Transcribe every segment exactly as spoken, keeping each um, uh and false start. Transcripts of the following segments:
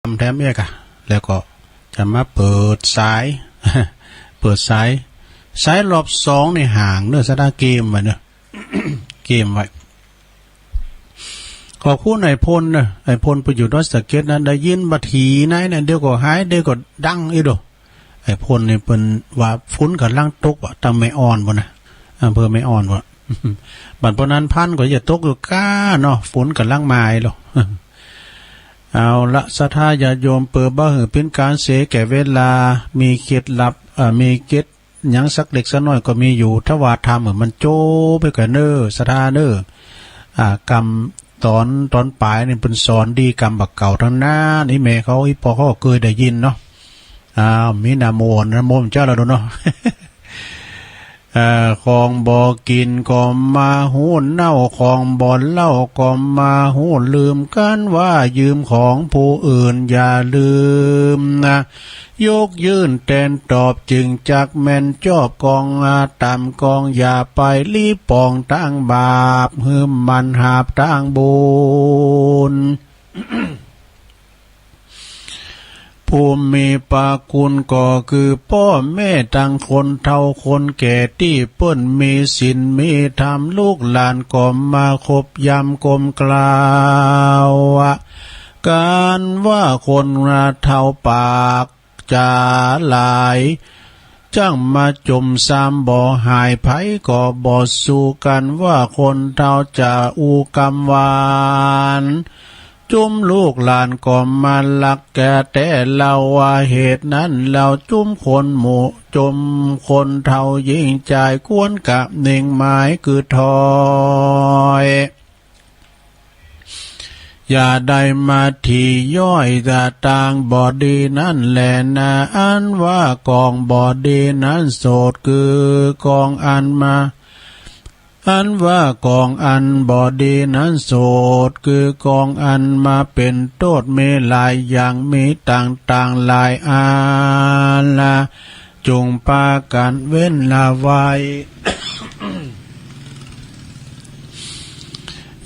ำแถมเอียกอะ แล้วก็จะมาเปิดสาย เปิดสาย สายรอบสองนี่ห่างเนอะ สตาร์เกมไว้เนอะ เกมไว้ ขอบคุณไอ้พลเนอะ ไอ้พลไปอยู่ดอยสะเก็ดนะ ได้ยินบัดทีไหนเนี่ย เดี๋ยวก็หาย เดี๋ยวก็ดังอีกโด ไอ้พลนี่เปิ้นว่าฝนกำลังตกว่ะ ตั้งแม่อ่อนพุ้นนะ อำเภอแม่อ่อนพุ้น บัดปานนั้นพันก็จะตกอยู่ก้าเนาะ ฝนกำลังมาอีกแล้ว เอาละ ศรัทธาญาติโยม เปิดบ่หื้อเป็นการเสียแก่เวลา มีเคล็ดลับ เอ่อ มีเคล็ดหยังสักเล็กสักน้อยก็มีอยู่ ถ้าว่าทำเหมือนมันโจ้ไปกันเน้อ ศรัทธาเน้อ อ่า กำตอน ตอนปลายนี่เปิ้นสอนดีกำบักเก่าทั้งนั้น อีแม่เขา อีพ่อเขาก็เคยได้ยินเนาะ อ้าว มีนาโมนะ โมมันเจ้าละโดนเนาะ เอ่อ ของบ่กินก็มาฮู้เน่า ของบ่เล่าก็มาฮู้ลืม กันว่ายืมของผู้อื่นอย่าลืมนะ ยกยื่นแตนตอบจึงจักแม่นจอบ กองอาต่ำกองอย่าไปลีปองตางบาป หื้อมันหาบตางบุญ ผู้มีพระคุณก็คือพ่อแม่ตังคนเฒ่าคนแก่ตี้เปิ้นมีศีลมีธรรม ลูกหลานก็มาคบยามกลมกล่าว กันว่าคนเฒ่าปากจ๋าหลาย จั่งมาจมซ้ำบ่หาย ไผก็บ่สู้ กันว่าคนเฒ่าจะอู้กำหวาน จุมลูกหลานก็มาลักแก่แต่เล่า ว่าเหตุนั้นเล่าจุมคนหมู่ จุมคนเฒ่าหญิงจาย ควรกะนิ่งหมายคือถอย อย่าได้มาถี่ย้อย แต่ตางบ่ดีนั่นแหละนา อันว่ากองบ่ดีนั้นโสด คือกองอันมา อันว่ากองอันบ่ดีนั้นโสด คือกองอันมาเป็นโทษมีหลายอย่าง มีต่างๆหลายอันละ จงปากันเว้นละไว้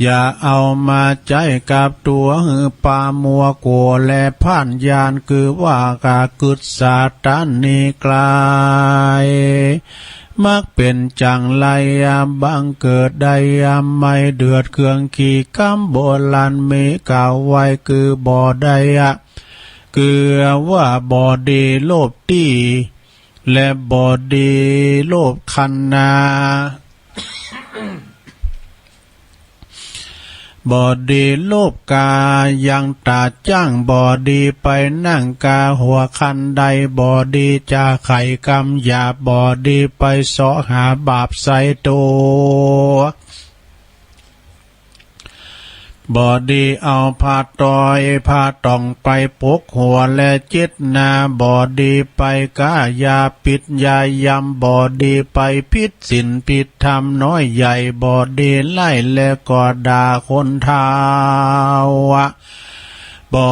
อย่าเอามาใจ๊กับตั๋ว หื้อปามัวกั๋วและพ่านญาณ คือว่ากะกึ๊ดสาตันหนีไกล มักเป๋นจั่งไร บังเกิดได้ ไม่เดือดเครื่องขี กำโบราณมีกล่าวไว้ คือบ่ได้ คือว่าบ่ดีโลภตี้ และบ่ดีโลภคันนา บ่ดีโลภกายังต๋าจ้าง บ่ดีไปนั่งกาหัวคันได บ่ดีจะไข่กำหยาบ บ่ดีไปเสาะหาบาปใส่ตั๋ว บ่ดีเอาผ้าตอยผ้าต่องไปปกหัวและเจ็ดหน้า บ่ดีไปก้ายาพิษยายำ บ่ดีไปผิดศีลผิดธรรมน้อยใหญ่ บ่ดีไล่และก็ด่าคนเฒ่า บ่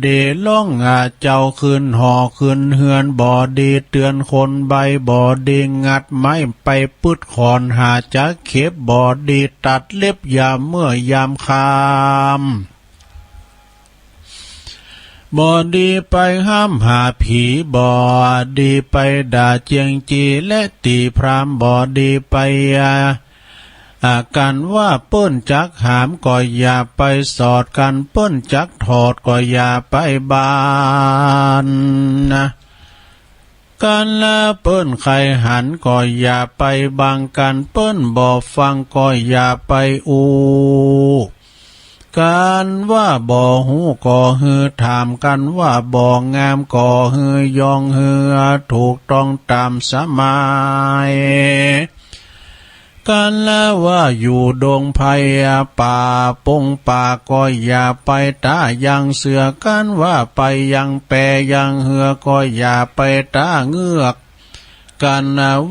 ดีร้องหาเจ้าขึ้นหอขึ้นเฮือน บ่ดีเตือนคนใบ้ บ่ดีงัดไม้ไปปื๊ดขอนหาจะเข็บ บ่ดีตัดเล็บยามเมื่อยามค่ำ บ่ดีไปห้ามหาผี บ่ดีไปด่าเจียงจีและตีพราหมณ์ บ่ดีไป อา อา กันว่าเปิ้นจักหามก็อย่าไปสอด กันเปิ้นจักถอดก็อย่าไปบังนะ กันละเปิ้นใค่หันก็อย่าไปบัง กันเปิ้นบ่ฟังก็อย่าไปอู้ กันว่าบ่ฮู้ก็หื้อถาม กันว่าบ่งามก็หื้อยอง หื้อถูกต้องต๋ามสมัย กันละว่าอยู่ดงไพรป่าปงป่าก็อย่าไป ตายังเสือ กันว่าไปยังแปยังเฮือก็อย่าไป ตาเงือก กัน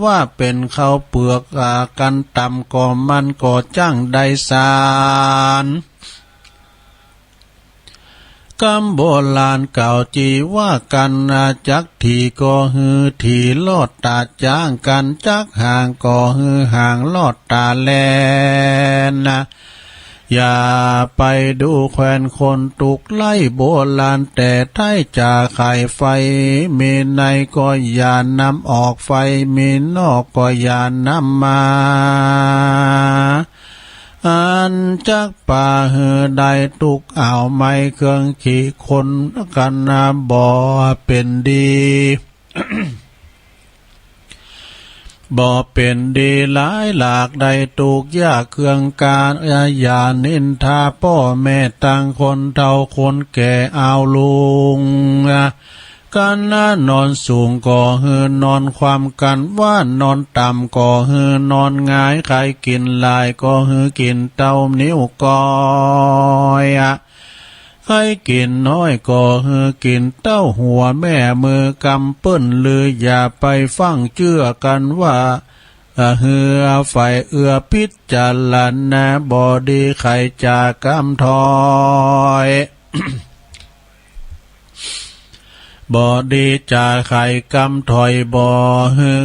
ว่าเป๋นข้าวเปลือก อา กันต่ำก็มันก็จั่งได้สาร กำโบราณกล่าวจีว่า กันจักถี่ก็หื้อถี่ลอดตาจ้าง กันจักห่างก็หื้อห่างลอดตาแลนนะ อย่าไปดูแควนคนตุกข์ไร้โบราณ แต่ถ้าจะขายไฟมีในก็อย่านำออก ไฟมีนอกก็อย่านำมา อันจักปาหือได้ตุกข์ เอาไม้เครื่องขีคนกันนะ บ่เป็นดี บ่เป็นดีหลายหลากได้ตุกข์ยากเครื่องการ อย่านินทาพ่อแม่ตังคนเฒ่าคนแก่ เอาลุง กันนะ นอนสูงก็หือนอนคว่ำ กันว่านอนต่ำก็หือนอนหงาย ใครกินหลายก็หือกินเต้านิ้วก้อย ใครกินน้อยก็หือกินเต้าหัวแม่มือกำเปิ้นลือ อย่าไปฟั่งเจื้อกันว่า เอ่อ หือฝ่ายเอื้อพิจารณาบ่ดี ใครจะกำถอย บ่ดีจะใครกำถอย บ่หือ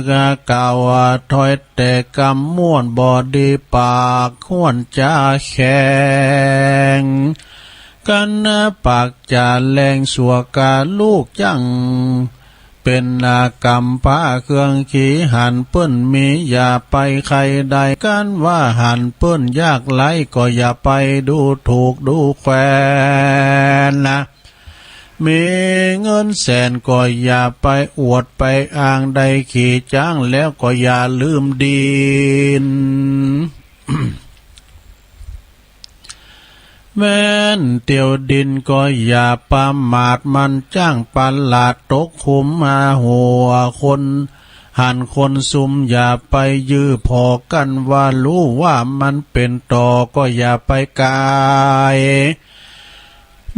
กล่าวว่าถอย แต่กำม่วนบ่ดี ปากห้วนจาแข็ง กันนะ ปากจะแรงสัวกาลูกจั่ง เป็นอากำพร้าเครื่องขี หันเปิ้นมีอย่าไปใคร่ได้ กันว่าหันเปิ้นยากไร้ก็อย่าไปดูถูกดูแควนนะ มีเงินแสนก็อย่าไปอวดไปอ้าง ได้ขี่จ๊างแล้วก็อย่าลืมดิน แม้นเตียวดินก็อย่าประมาท มันจ้างประหลาดตกขุมมาหัวคน หันคนซุมอย่าไปยื้อพอ กันว่ารู้ว่ามันเป็นต่อก็อย่าไปกาย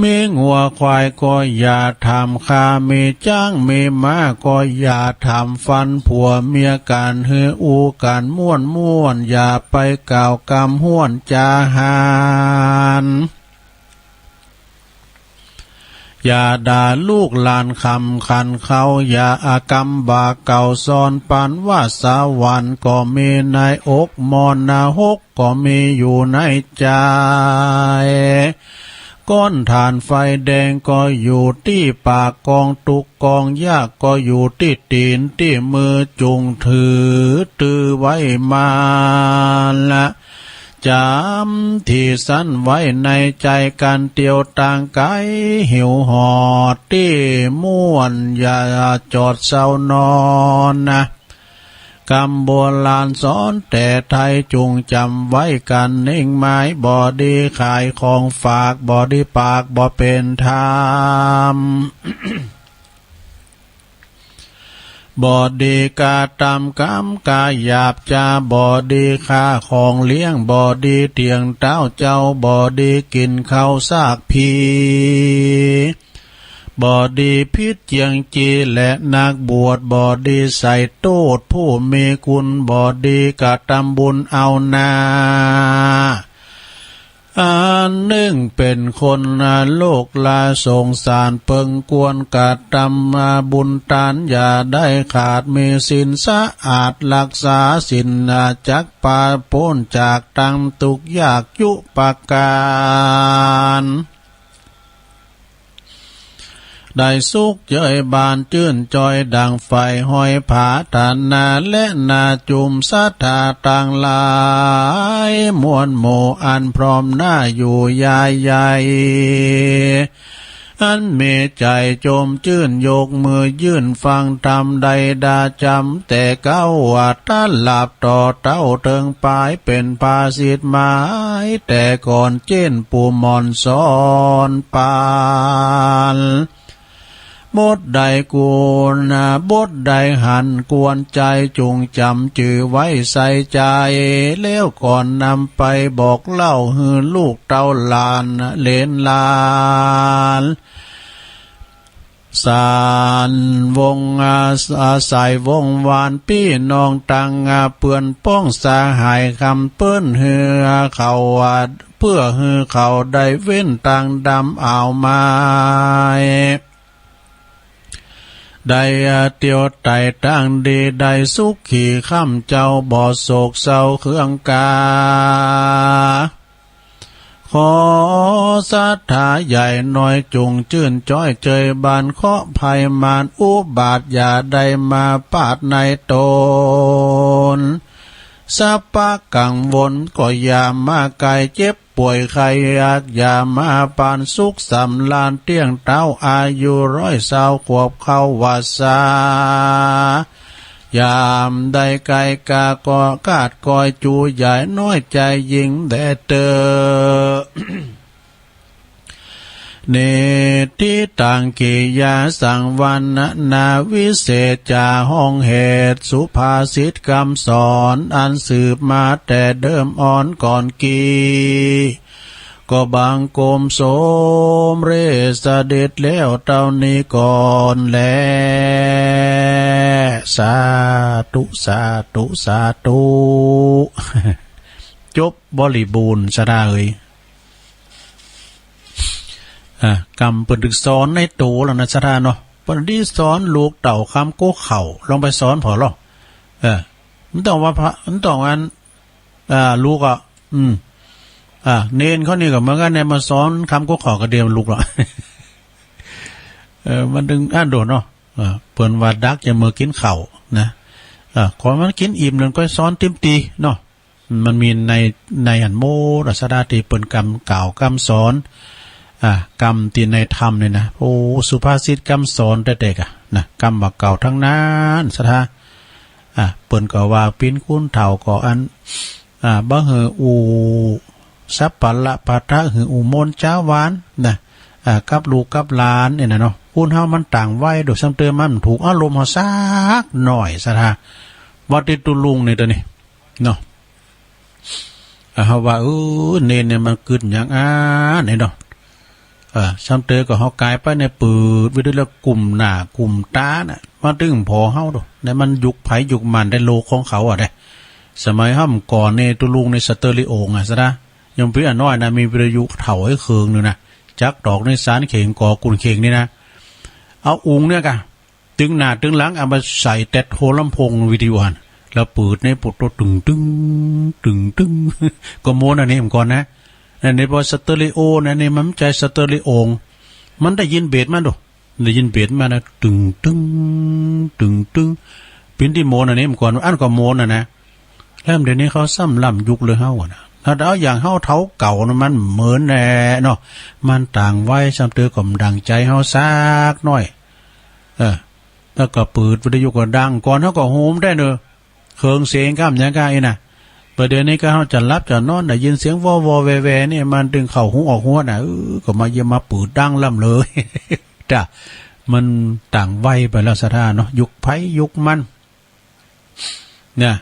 มีงัวควายก็อย่าถามค่า มีจ๊างมีม้าก็อย่าถามฟัน ผัวเมียกันหืออู้กันม่วนม่วน อย่าไปกล่าวกำห้วนจาหาน อย่าด่าลูกหลานคำขันเขา อย่าอากำบ่าเก่าสอนปัน ว่าสวรรค์ก็มีในอก มรณะหกก็มีอยู่ในใจ ก้อนถ่านไฟแดงก็อยู่ตี้ปาก กองทุกข์กองยากก็อยู่ตี้ตี๋นตี้มือ จุ่งถือตื้อไว้มาละ จ๋ำตี้สันไว้ในใจ๋ กันเตียวตางไก๋ หิวหอดตี้ม่วน อย่าจอดเซานอนนะ กำโบราณสอนแต่ไทย จุ่งจ๋ำไว้กันนิ่งหมาย บ่ดีขายของฝาก บ่ดีปากบ่เป๋นธรรม บ่ดีกระตำกำกาหยาบจา บ่ดีฆ่าของเลี้ยง บ่ดีเตียงเต๊าเจ้า บ่ดีกิ๋นข้าวซากผี บ่ดีผิดเจียงจีและนักบวช บ่ดีใส่โต้ษผู้มีคุณ บ่ดีกระตำบุญเอานา อันนึ่งเป๋นคนโลกลาสงสาร เปิงควรกระตำบุญตาน อย่าได้ขาด มีศีลสะอาด รักษาศีลจักปราศโป๊นจากตังทุกข์ยากจุประก๋าน ได้สุขเจยบานจื้นจอยดั่งไฟห้อยผาฐานะ และนาจุมศรัทธาตังหลายมวลหมู่ อันพร้อมหน้าอยู่ยายใหญ่ อันมีใจ๋จมจื้นยกมือยื่นฟังธรรม ได้ดาจ๋ำแต่เก๊าว่า ตลาบต่อเต้าเถิงปาย เป๋นภาษิตหมายแต่ก่อน เจ้นปู่หม่อนสอนปาน บทใดควร บทใดหันควรใจ๋ จุ่งจ๋ำจื้อไว้ใส่ใจ๋ แล้วก่อนนำไปบอกเล่า หื้อลูกเต้าหลานเหลนหลาน สานวงศ์ อา สายวงศ์วานปี้น้องตัง เปื้อนป้องสหายคำเปิ้น หื้อเขา เปื้อหื้อเขาได้เว้นตางดำอาวไม้ ได้เตียวไต่ตางดี ได้สุขีค่ำเจ้า บ่โศกเศร้าเครื่องกา ขอศรัทธาใหญ่น้อยจงชื่นจ้อยเจยบานเคราะห์ภัยมารอุบาทอย่าได้มาปาดในตน สัพพะกังวลก็อย่ามาไกล เจ็บป่วยไข้ยากอย่ามาปาน สุขสำราญเตี้ยงเต๊า อายุร้อยซาวขวบเข้าวัสสา ยามใดไกลกาก็กาดกอยจูใหญ่น้อยใจยิ่งแด่เตอ นิทธิตัง กิยาสัง วรรณนาวิเศษจา ห้องเหตุสุภาษิตคำสอน อันสืบมาแต่เดิมอ่อนก่อนกี ก็บังคมสมเร็จเสด็จแล้วเต้านี้ก่อนแล สาธุ สาธุ สาธุ จบบริบูรณ์ ศรัทธาเอ๋ย อ่ะ กำเปิ้นตึกสอนในโตแล้วนะ ศรัทธาเนาะ เปิ้นได้สอนลูกเต้าคำโก้เข่า ลองไปสอนผ่อลอ เออ มันต้องว่าพระ มันต้องอัน อ่า ลูกอ่ะ อืม อ่า เณรเขานี่ก็เหมือนกันเนี่ย มาสอนคำโก้เข่าก็เดียวลูกละ เออ มันตึงอันโดดเนาะ เออ เปิ้นว่าดักจะเมือกินข้าวนะ เออ ขอมันกินอิ่มหนึ่งก็สอนติมตีเนาะ มันมีใน ในหั้นโมดอะ ศรัทธาตี้เปิ้นกำกล่าวกำสอน อ่า กำตี้ในธรรมนี่นะ โอ้ สุภาษิตกำสอนแต๊ๆ กะนะ กำว่าเก่าทั้งนั้น ศรัทธา อ่า เปิ้นก็ว่าปิ๊นคุณเฒ่าก็อัน อ่า บ่หื้ออู้สัปปะระปะทะ หื้ออู้มนต์จาหวานนะ อ่า กับลูกกับหลานนี่นะเนาะ คนเฮามันต่างวัยโดยซ้ำเติมมันถูกอารมณ์เฮาสักหน่อย ศรัทธา ว่าติดตุลุงนี่ตัวนี้ เนาะ อ่า เฮาว่า เออ เณรเนี่ยมันกึ๊ดหยังอ้านี่เนาะ เออ ซ้ำเตอก็เฮากายไปเนี่ย เปิดวิทยุแล้วกุมหน้ากุมตาน่ะ มาตึงผ่อเฮาโด ในมันยุคไผยุคมันได้โลกของเขาอะเด้ สมัยเฮาก่อนนี่ตุลุงในสเตอริโอไงซะนะ ยังปี้อน้อยนะ มีวิทยุเฒ่าไอ้เคิงหนึ่งนะ จักตอกในสารเข่งก่อกุนเข่งนี่นะ เอาอุงเนี่ยกะ ตึงหน้าตึงหลังเอามาใส่แต๊ดโฮลำโพงวิทยุหั่น แล้วเปิดในปุตโตตึงตึง ตึงตึง ก็ม่วนอันนี้เหมือนกันนะ อันนี้พอสเตอริโอนะ นี่มันไม่ใช่สเตอริโอ มันได้ยินเบสมันดู ได้ยินเบสมันนะ ตึงตึง ตึงตึง ปิ้นตี้ม่วนอันนี้เหมือนกัน อันก็ม่วนอะนะ แล้วเดี๋ยวนี้เขาซ้ำล้ำยุคเลยเฮาอะนะ ถ้าเอาอย่างเฮาเฒ่าเก่านะ มันเหมือนแน่เนาะ มันต่างวัย ซ้ำเตอก็บ่ดังใจเฮาสักหน่อย เออ แล้วก็เปิดวิทยุก็ดัง ก่อนเฮาก็โฮมได้เนอะ เครื่องเสียงกำยังกะอีน่ะ ประเดี๋ยวนี้ก็เฮาจะหลับจะนอนได้ยินเสียงวอวอแวแวนี่ มันตึงเข้าหูออกหัวน่ะ เออ ก็มาเยี่ยมมาเปิดดังล้ำเลย จ้ะ มันต่างวัยไปแล้วศรัทธาเนาะ ยุคไผยุคมัน เนี่ย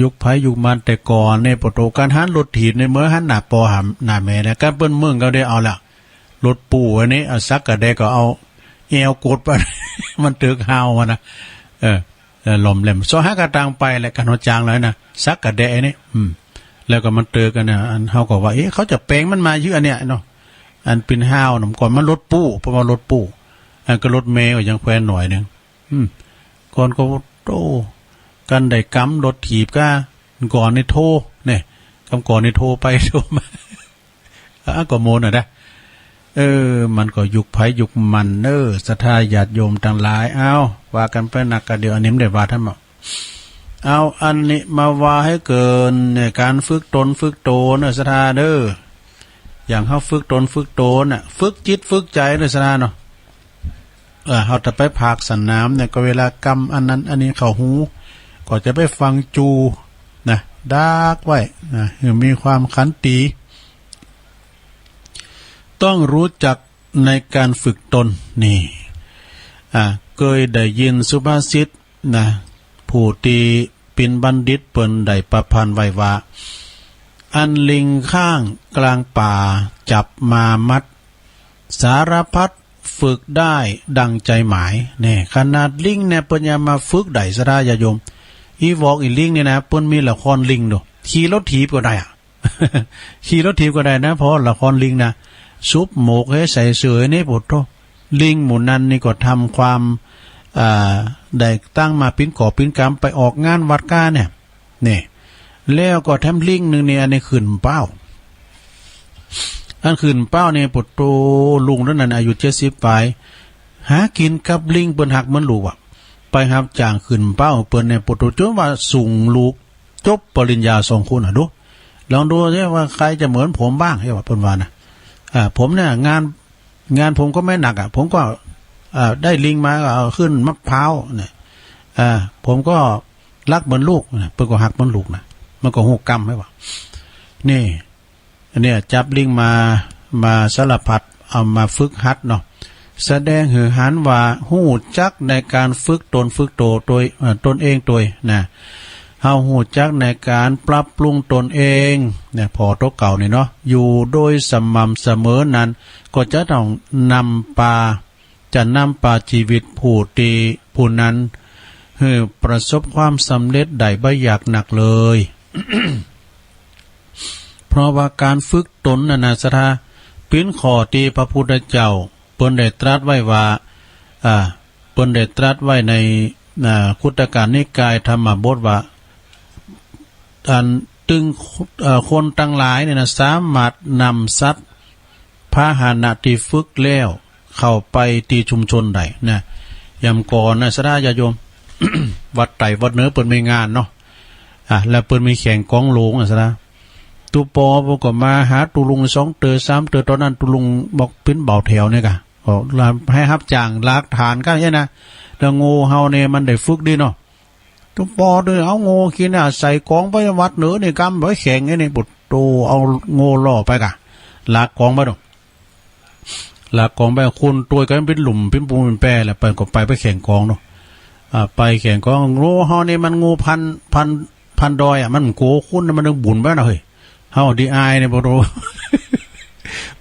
ยุคไผยุคมัน แต่ก่อนเนี่ย ปะโต การหันรถถีบในเมืองหันหน้าปอหาหน้าแม่เนี่ย การเปิ้นเมืองก็ได้เอาละ รถปู้อันนี้ เอาสักกะแดก็เอาแอวกดไป มันตึกฮาวอะนะ เออ เออ หล่อมแหลม ซอหากะตังไปแหละ กันหัวจางเลยนะ สักกะแดอันนี้ อืม แล้วก็มันเตอกันนะ อันเฮาก็ว่า เอ๊ะ เขาจะแปลงมันมาเยอะเนี่ยเนาะ อันปิ้นฮาวน่ะ ก่อนมันรถปู้ เพราะว่ารถปู้ อันก็รถเมล์ก็ยังแควนหน่อยหนึ่ง อืม ก่อนก็ โอ้ กันได้กำรถถีบก้า ก่อนนี่โทร เนี่ย กำก่อนนี่โทรไปโทรมา อ่ะ ก็โมนอ่ะนะ เออ มันก็ยุคไผยุคมันเนอะ ศรัทธาญาติโยมทั้งหลาย เอา ว่ากันไปนักกะเดี๋ยวอันนี้ไม่ได้ว่าท่านบอก เอาอันนี้มาว่าให้เกินเนี่ย การฝึกตนฝึกโตเนอะ ศรัทธาเด้อ อย่างเฮาฝึกตนฝึกโตน่ะ ฝึกจิตฝึกใจเนอะ ศรัทธาเนาะ เออ เฮาจะไปผากสนามเนี่ย ก็เวลากำอันนั้นอันนี้เข้าหู ก็จะไปฟังจูนะ ดักไว้นะ ให้มีความขันตี ต้องรู้จักในการฝึกตน นี่ อ่า เคยได้ยินสุภาษิตนะ ผู้ที่เป็นบัณฑิตเปิ้นได้ประพันธ์ไว้ว่า อันลิงข้างกลางป่าจับมามัด สารพัดฝึกได้ดังใจหมาย แน่ ขนาดลิงเนี่ยเปิ้นยังมาฝึกได้ ศรัทธาญาติโยม อีวอกอีลิงเนี่ยนะ เปิ้นมีละครลิงโด ขี่รถถีบก็ได้อะ ขี่รถถีบก็ได้นะ เพราะละครลิงนะ ซุบหมวกให้ใส่เสื้อนี่ โอ้โธ่ ลิงหมู่นั้นนี่ก็ทำความ อ่า ได้ตั้งมาปิ้นก่อปิ้นกำไปออกงานวัดก้าเนี่ย นี่ แล้วก็แถมลิงหนึ่งนี่ อันนี้ขึ้นเป้า อันขึ้นเป้าเนี่ย ปะโต ลุงเท่านั้น อายุเจ็ดสิบปลาย หากินกับลิง เปิ้นฮักเหมือนลูกว่ะ ไปฮับจ้างขึ้นเป้าเปิ้นเนี่ย ปะโต จนว่าส่งลูกจบปริญญาสองคนน่ะ ดู ลองดูสิว่าใครจะเหมือนผมบ้าง เฮ้ย ว่าเปิ้นว่านะ อ่า ผมเนี่ย งาน งานผมก็ไม่หนักอ่ะ ผมก็ อ่า ได้ลิงมาก็เอาขึ้นมะพร้าวเนี่ย อ่า ผมก็รักเหมือนลูกนะ เปิ้นก็ฮักเหมือนลูกนะ มันก็ฮู้กำไว้ว่า นี่ อันเนี้ย จับลิงมา มาสารพัด เอามาฝึกหัดเนาะ แสดงหื้อหันว่าฮู้จักในการฝึกตนฝึกโตโดย เอ่อ ตนเองโดยนะ เฮาฮู้จักในการปรับปรุงตนเองเนี่ย ผ่อโตเก่านี่เนาะ อยู่โดยสม่ำเสมอนั้น ก็จะต้องนำปา จะนำปาชีวิตผู้ที่ ผู้นั้น หื้อประสบความสำเร็จได้บ่ยากนักเลย เพราะว่าการฝึกตนน่ะนะ ศรัทธา เป๋นข้อที่พระพุทธเจ้าเปิ้นได้ตรัสไว้ว่า อ่า เปิ้นได้ตรัสไว้ใน อ่า คุตตกนิกายธรรมบทว่า อันตึง เอ่อ คนตังหลายเนี่ยนะ สามารถนำสัตว์พาหนะที่ฝึกแล้วเข้าไปที่ชุมชนได้นะ ยามก่อนนะ ศรัทธาญาติโยม วัดใต้วัดเหนือเปิ้นมีงานเนาะ อ่ะ แล้วเปิ้นมีแข่งกลองโหลงอ่ะ ศรัทธา ตุ๊ปอเปิ้นก็มาหาตุ๊ลุงสองเต๋อสามเต๋อ ตอนนั้นตุ๊ลุงบอกเป๋นบ่าวแถวเนี่ยกะ ก็ให้ฮับจ้างลากถ่านกันเนี่ยนะ แล้วโง่เฮาเนี่ยมันได้ฝึกดีเนาะ ตุ๊ปอเด้อ เอาโง่ขี้หน้าใส่กองไปวัดเหนือนี่ กำไว้แข่งไอ้นี่ ปะโต เอาโง่ล่อไปกะ ลากกองไปดู ลากกองไป คนตวยกันเป๋นหลุมเป๋นปูนเป๋นแปแล้ว ไปก็ไป ไปแข่งกองเนาะ อ่า ไปแข่งกอง โง่เฮานี่มันโง่พัน พัน พันดอยอ่ะ มันโกคนมันนึกบุญไปนะเฮ้ย เฮาดีอายเนี่ย ปะโต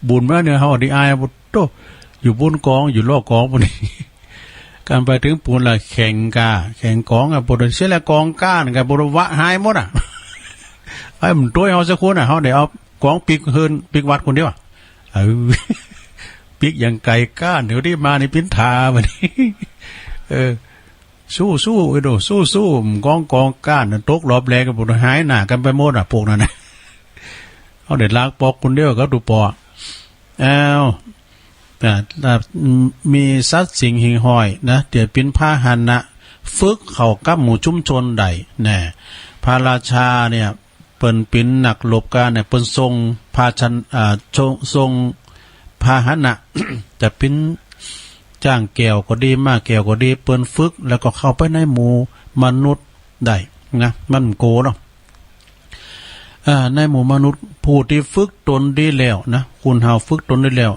บุญมาเนี่ย เฮาดีอาย ปะโต อยู่บนกอง อยู่ล่อกองปูนนี่ กันไปถึงปูนละแข่งกา แข่งกองอ่ะ ปะโต เสียละกองก้านกะ ปะโต วะหายหมดอ่ะ ไอ้มันตวยเฮาสักคนอ่ะ เฮาได้เอากองปิ๊กเฮือนปิ๊กวัดคนเดียวอ่ะ เออ ปิ๊กอย่างไก่ก้าน เดี๋ยวนี้มานี่ปิ้นทาบัดนี้ เออ สู้ๆ ไอ้โด สู้ๆ กอง กองก้านน่ะ ตกรอบแรกกันหมด หายหน้ากันไปหมดอ่ะ พวกนั้นน่ะ เอาได้ลากปอกคนเดียวกับตุ๊ปอ อ้าว อ่า อ่า มีสัตว์สิ่งหิ่งห้อยนะ เดี๋ยวปิ้นพาหนะ ฝึกเข้ากับหมู่ชุมชนได้แน่ พระราชาเนี่ย เปิ้นเป๋นนักรบกาเนี่ย เปิ้นส่งพาชัน อ่า ส่ง ส่งพาหนะ จะเป๋นจ้างแก้วก็ดี ม้าแก้วก็ดี เปิ้นฝึกแล้วก็เข้าไปในหมู่มนุษย์ได้นะ มันโกเนาะ อ่า ในหมู่มนุษย์ ผู้ที่ฝึกตนดีแล้วนะ คนเฮาฝึกตนดีแล้ว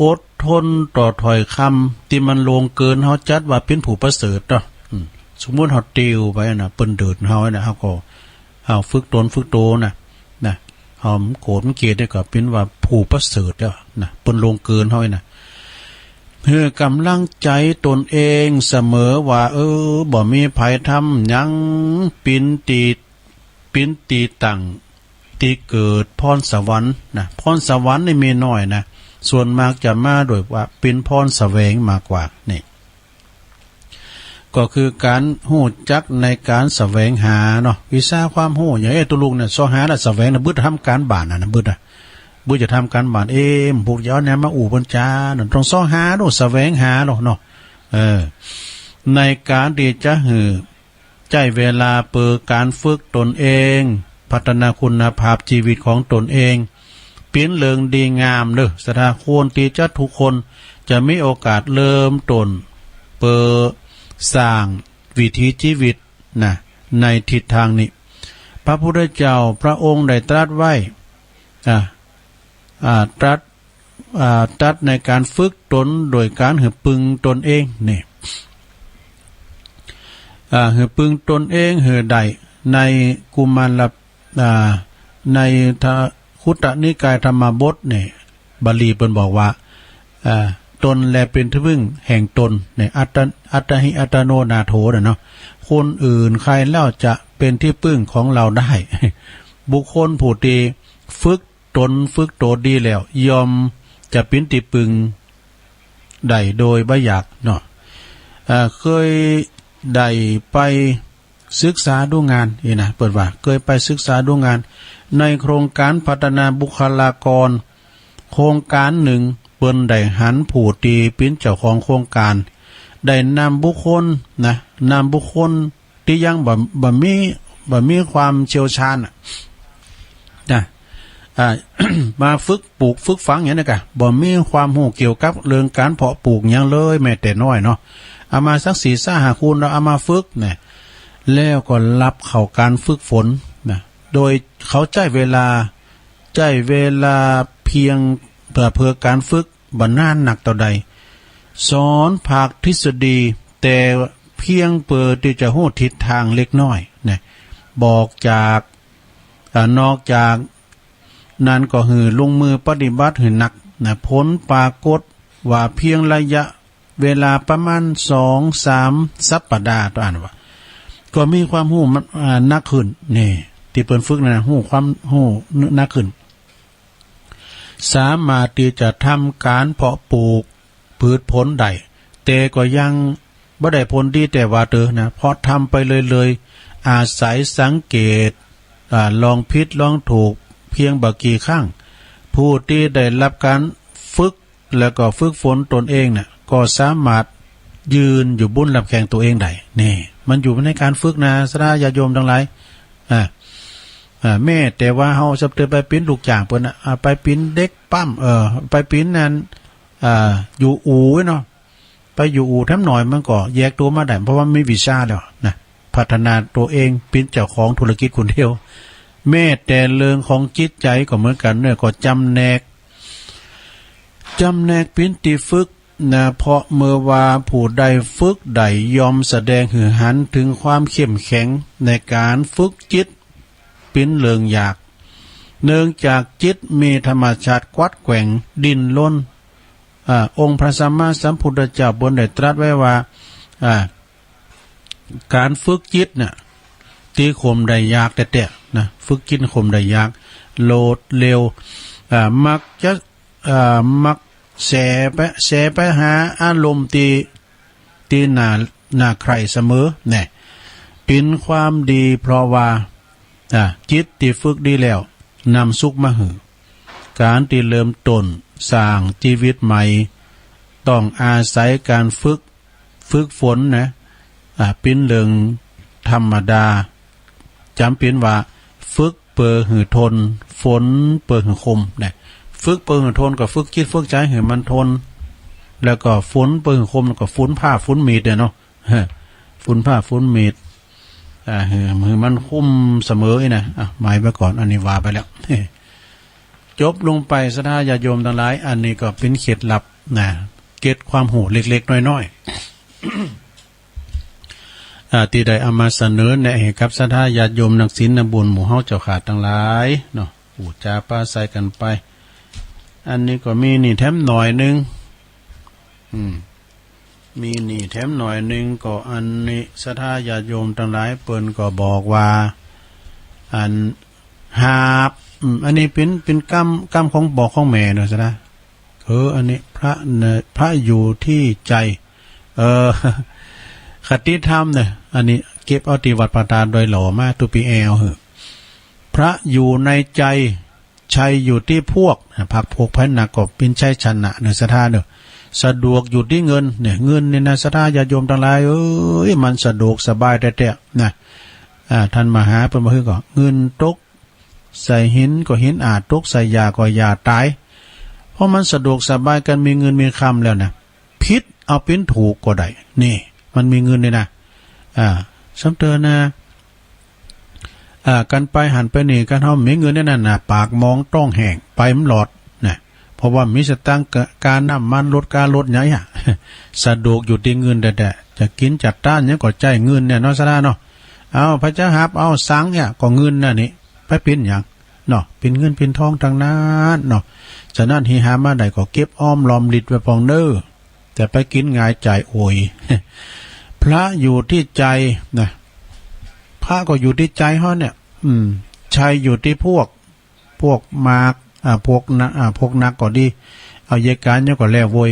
อดทนต่อถ้อยคำที่มันล่วงเกิน เฮาจัดว่าเป๋นผู้ประเสริฐเนาะ อืม สมมุติเฮาติวไปนะ เปิ้นเดินเฮานะ เฮาก็ เอาฝึกตนฝึกโตนะ นะ เฮาโกรธมันเกลียดเนี่ยก็เป๋นว่าผู้ประเสริฐแล้วนะ เปิ้นล่วงเกินเฮานะ หื้อกำลังใจ๋ตนเองเสมอว่า เออ บ่มีไผทำหยัง เป๋นตี้ เป๋นตี้ตั้งตี้เกิดพรสวรรค์นะ พรสวรรค์นี่มีน้อยนะ ส่วนมากจะมาโดยว่าเป๋นพรแสวงมากกว่า นี่ ก็คือการฮู้จักในการแสวงหาเนาะ วิชาความฮู้ อย่างเอ้ย ตุ๊ลุงเนี่ย เซาะหาและแสวงนะ บ่ได้ทำการบ้านน่ะนะ บ่ได้ บ่ได้ทำการบ้าน เอ้ย พวกเจ้าเนี่ยมาอู้ปัญจาน่ะ ต้องเซาะหาโลด แสวงหาโลดเนาะ เออ ในการที่จะหื้อ ใจ๊เวลาเปื้อก๋านฝึกตนเอง พัฒนาคุณภาพชีวิตของตนเอง เป๋นเรื่องดีงามเด้อ ศรัทธา ควรตี้จะทุกคนจะมีโอกาสเริ่มต้น เปื้อสร้างวิถีชีวิตนะ ในทิศทางนี้ พระพุทธเจ้าพระองค์ได้ตรัสไว้ อ่า อ่า ตรัส อ่า ตรัสในการฝึกตนโดยการหื้อปึงตนเองนี่ อ่า หื้อปึงตนเองหื้อได้ ในกุมาร อ่า ในทะ คุตตนิกายธรรมบทนี่ บาลีเปิ้นบอกว่า อ่า ตนแลเป็นที่พึ่งแห่งตนนี่ อัตตะ อัตตาหิอัตตโนนาโถน่ะเนาะ คนอื่นใครเล่าจะเป็นที่พึ่งของเราได้ บุคคลผู้ที่ฝึก ตนฝึกโตดีแล้ว ย่อมจะเป๋นตี้ปึงได้โดยบ่ยากเนาะ เอ่อ เคยได้ไปศึกษาดูงานนี่นะ เปิ้นว่า เคยไปศึกษาดูงาน ในโครงการพัฒนาบุคลากร โครงการหนึ่ง เปิ้นได้หันผู้ตี้เป๋นเจ้าของโครงการ ได้นำบุคคลนะ นำบุคคลตี้ยังบ่ บ่มี บ่มีความเชี่ยวชาญน่ะ นะ อ่า มาฝึกปลูกฝึกฝังหยังนี่กะ บ่มีความฮู้เกี่ยวกับเรื่องการเพาะปลูกหยังเลยแม้แต่น้อยเนาะ เอามาสักสี่ซาห้าคน แล้วเอามาฝึกนะ แล้วก็รับเข้าการฝึกฝนนะ โดยเขาใช้เวลา ใช้เวลาเพียงเพื่อ เพื่อการฝึกบ่นานนักเต้าใด สอนภาคทฤษฎี แต่เพียงเพื่อตี้จะฮู้ทิศทางเล็กน้อยนะ บอกจาก อ่า นอกจากนั้นก็หื้อลงมือปฏิบัติหื้อหนักนะ ผลปรากฏว่าเพียงระยะเวลาประมาณสองสามสัปดาห์ ต้องอ่านว่า ก็มีความฮู้มัน อ่า หนักขึ้น นี่ ตี้เปิ้นฝึกนะ ฮู้ความ ฮู้หนักขึ้น สามารถตี้จะทำการเพาะปลูก พืชผลได้ แต่ก็ยังบ่ได้ผลดีแต๊ว่าเต๋อนะ เพราะทำไปเรื่อยๆ อาศัยสังเกต อ่า ลองผิดลองถูกเพียงบ่กี่ครั้ง ผู้ตี้ได้รับการฝึกแล้วก็ฝึกฝนตนเองน่ะ ก็สามารถยืนอยู่บนลำแข้งตัวเองได้ นี่ มันอยู่ในการฝึกนะ ศรัทธาญาติโยมทั้งหลาย อ่า อ่า แม้แต่ว่าเฮาสักเต๋อไปเป๋นลูกจ้างเปิ้นน่ะ อ่า ไปเป๋นเด็กปั๊ม เออ ไปเป๋นนั่น อ่า อยู่อู่เนาะ ไปอยู่อู่แถมหน่อยมันก็แยกตัวมาได้ เพราะว่ามีวิชาแล้วนะ พัฒนาตัวเองเป๋นเจ้าของธุรกิจคนเดียว แม้แต่เรื่องของจิตใจก็เหมือนกันเนาะ ก็จำแนก จำแนกเป๋นตี้ฝึกนะ เพราะเมื่อว่าผู้ใดฝึกได้ย่อมแสดงหื้อหันถึงความเข้มแข็งในการฝึกจิตเป๋นเรื่องยาก เนื่องจากจิตมีธรรมชาติกวัดแกว่งดิ้นรน อ่า องค์พระสัมมาสัมพุทธเจ้าเปิ้นได้ตรัสไว้ว่า อ่า การฝึกจิตน่ะ ตี้ข่มได้ยากแต๊ๆ นะ ฝึกจิตข่มได้ยาก โลดเร็ว อ่า มักจะ อ่า มักแสไป แสไปหาอารมณ์ตี้ ตี้น่า น่าใคร่เสมอ แน่ เป๋นความดี เพราะว่า อ่า จิตตี้ฝึกดีแล้ว นำสุขมาหื้อ การตี้เริ่มต้นสร้างชีวิตใหม่ ต้องอาศัยการฝึก ฝึกฝนนะ อ่า เป๋นเรื่องธรรมดา จ๋ำเป๋นว่าฝึกเปื้อหื้อทน ฝนเปื้อหื้อคมนะ ฝึกเปื้อหื้อทนก็ฝึกจิตฝึกใจหื้อมันทน แล้วก็ฝนเปื้อหื้อคมก็ฝนผ้าฝนมีดเนี่ยเนาะ ฝนผ้าฝนมีด อ่า หื้อ หื้อมันคมเสมออี้นะ อ่ะ หมายไว้ก่อน อันนี้ว่าไปแล้ว จบลงไป ศรัทธาญาติโยมทั้งหลาย อันนี้ก็เป๋นเคล็ดลับนะ เกร็ดความฮู้เล็กๆ น้อยๆ อ่า ตี้ได้เอามาเสนอแนะให้กับศรัทธาญาติโยมนักศีลนักบุญหมู่เฮาเจ้าข้าทั้งหลายเนาะ พูดจาปราศรัยกันไป อันนี้ก็มีนี่แถมหน่อยหนึ่ง อืม มีนี่แถมหน่อยหนึ่ง ก็อันนี้ศรัทธาญาติโยมทั้งหลายเปิ้นก็บอกว่า อันหาบ อืม อันนี้เป๋น เป๋นกำ กำของบอกของแม่เนาะ ศรัทธา เออ อันนี้พระเน พระอยู่ที่ใจ เออ คติธรรมเนี่ย อันนี้เก็บเอาตี้วัดป่าตาดดอยหล่อมา ตุ๊ปีแอลเหอะ พระอยู่ในใจ ชัยอยู่ตี้พวก นะ พรรคพวกไผหนักก็เป๋นชัยชนะเนาะ ศรัทธาเนาะ สะดวกอยู่ตี้เงิน เนี่ย เงินนี่นะ ศรัทธาญาติโยมทั้งหลายเอ้ย มันสะดวกสบายแต๊ๆ นะ อ่า ท่านมหาเปิ้นว่าหื้อก็ เงินตกใส่หินก็หินอาจ ตกใส่หญ้าก็หญ้าตาย เพราะมันสะดวกสบาย กันมีเงินมีคำแล้วนะ ผิดเอาเป๋นถูกก็ได้ นี่ มันมีเงินนี่นะ อ่า ซ้ำเติมนะ อ่า กันไปหั้นไปนี่ กันเฮามีเงินในนั้นน่ะ ปากหมองต๊องแห้ง ไปบ่รอดนะ เพราะว่ามีสตางค์กะ ค่าน้ำมันรถ ค่ารถหยังอะ สะดวกอยู่ตี้เงินแต๊ๆ จะกินจะต้านหยังก็ใจ๊เงินเนี่ยเนาะ ศรัทธาเนาะ เอา ไผจะหาบเอาสังเนี่ย ก็เงินนั่นนี่ ไปเป๋นหยังเนาะ เป๋นเงินเป๋นทองตังนั้นเนาะ ฉะนั้น เฮาหามาได้ก็เก็บออมรอมริบไว้พ่องเน้อ แต่ไปกินหงายจ่ายโอย พระอยู่ที่ใจนะ พระก็อยู่ที่ใจเฮาเนี่ย อืม ชัยอยู่ที่พวก พวกมาก อ่า พวกนะ อ่า พวกหนักก็ดี เอาเหยียดการหยังก็แล้วโว้ย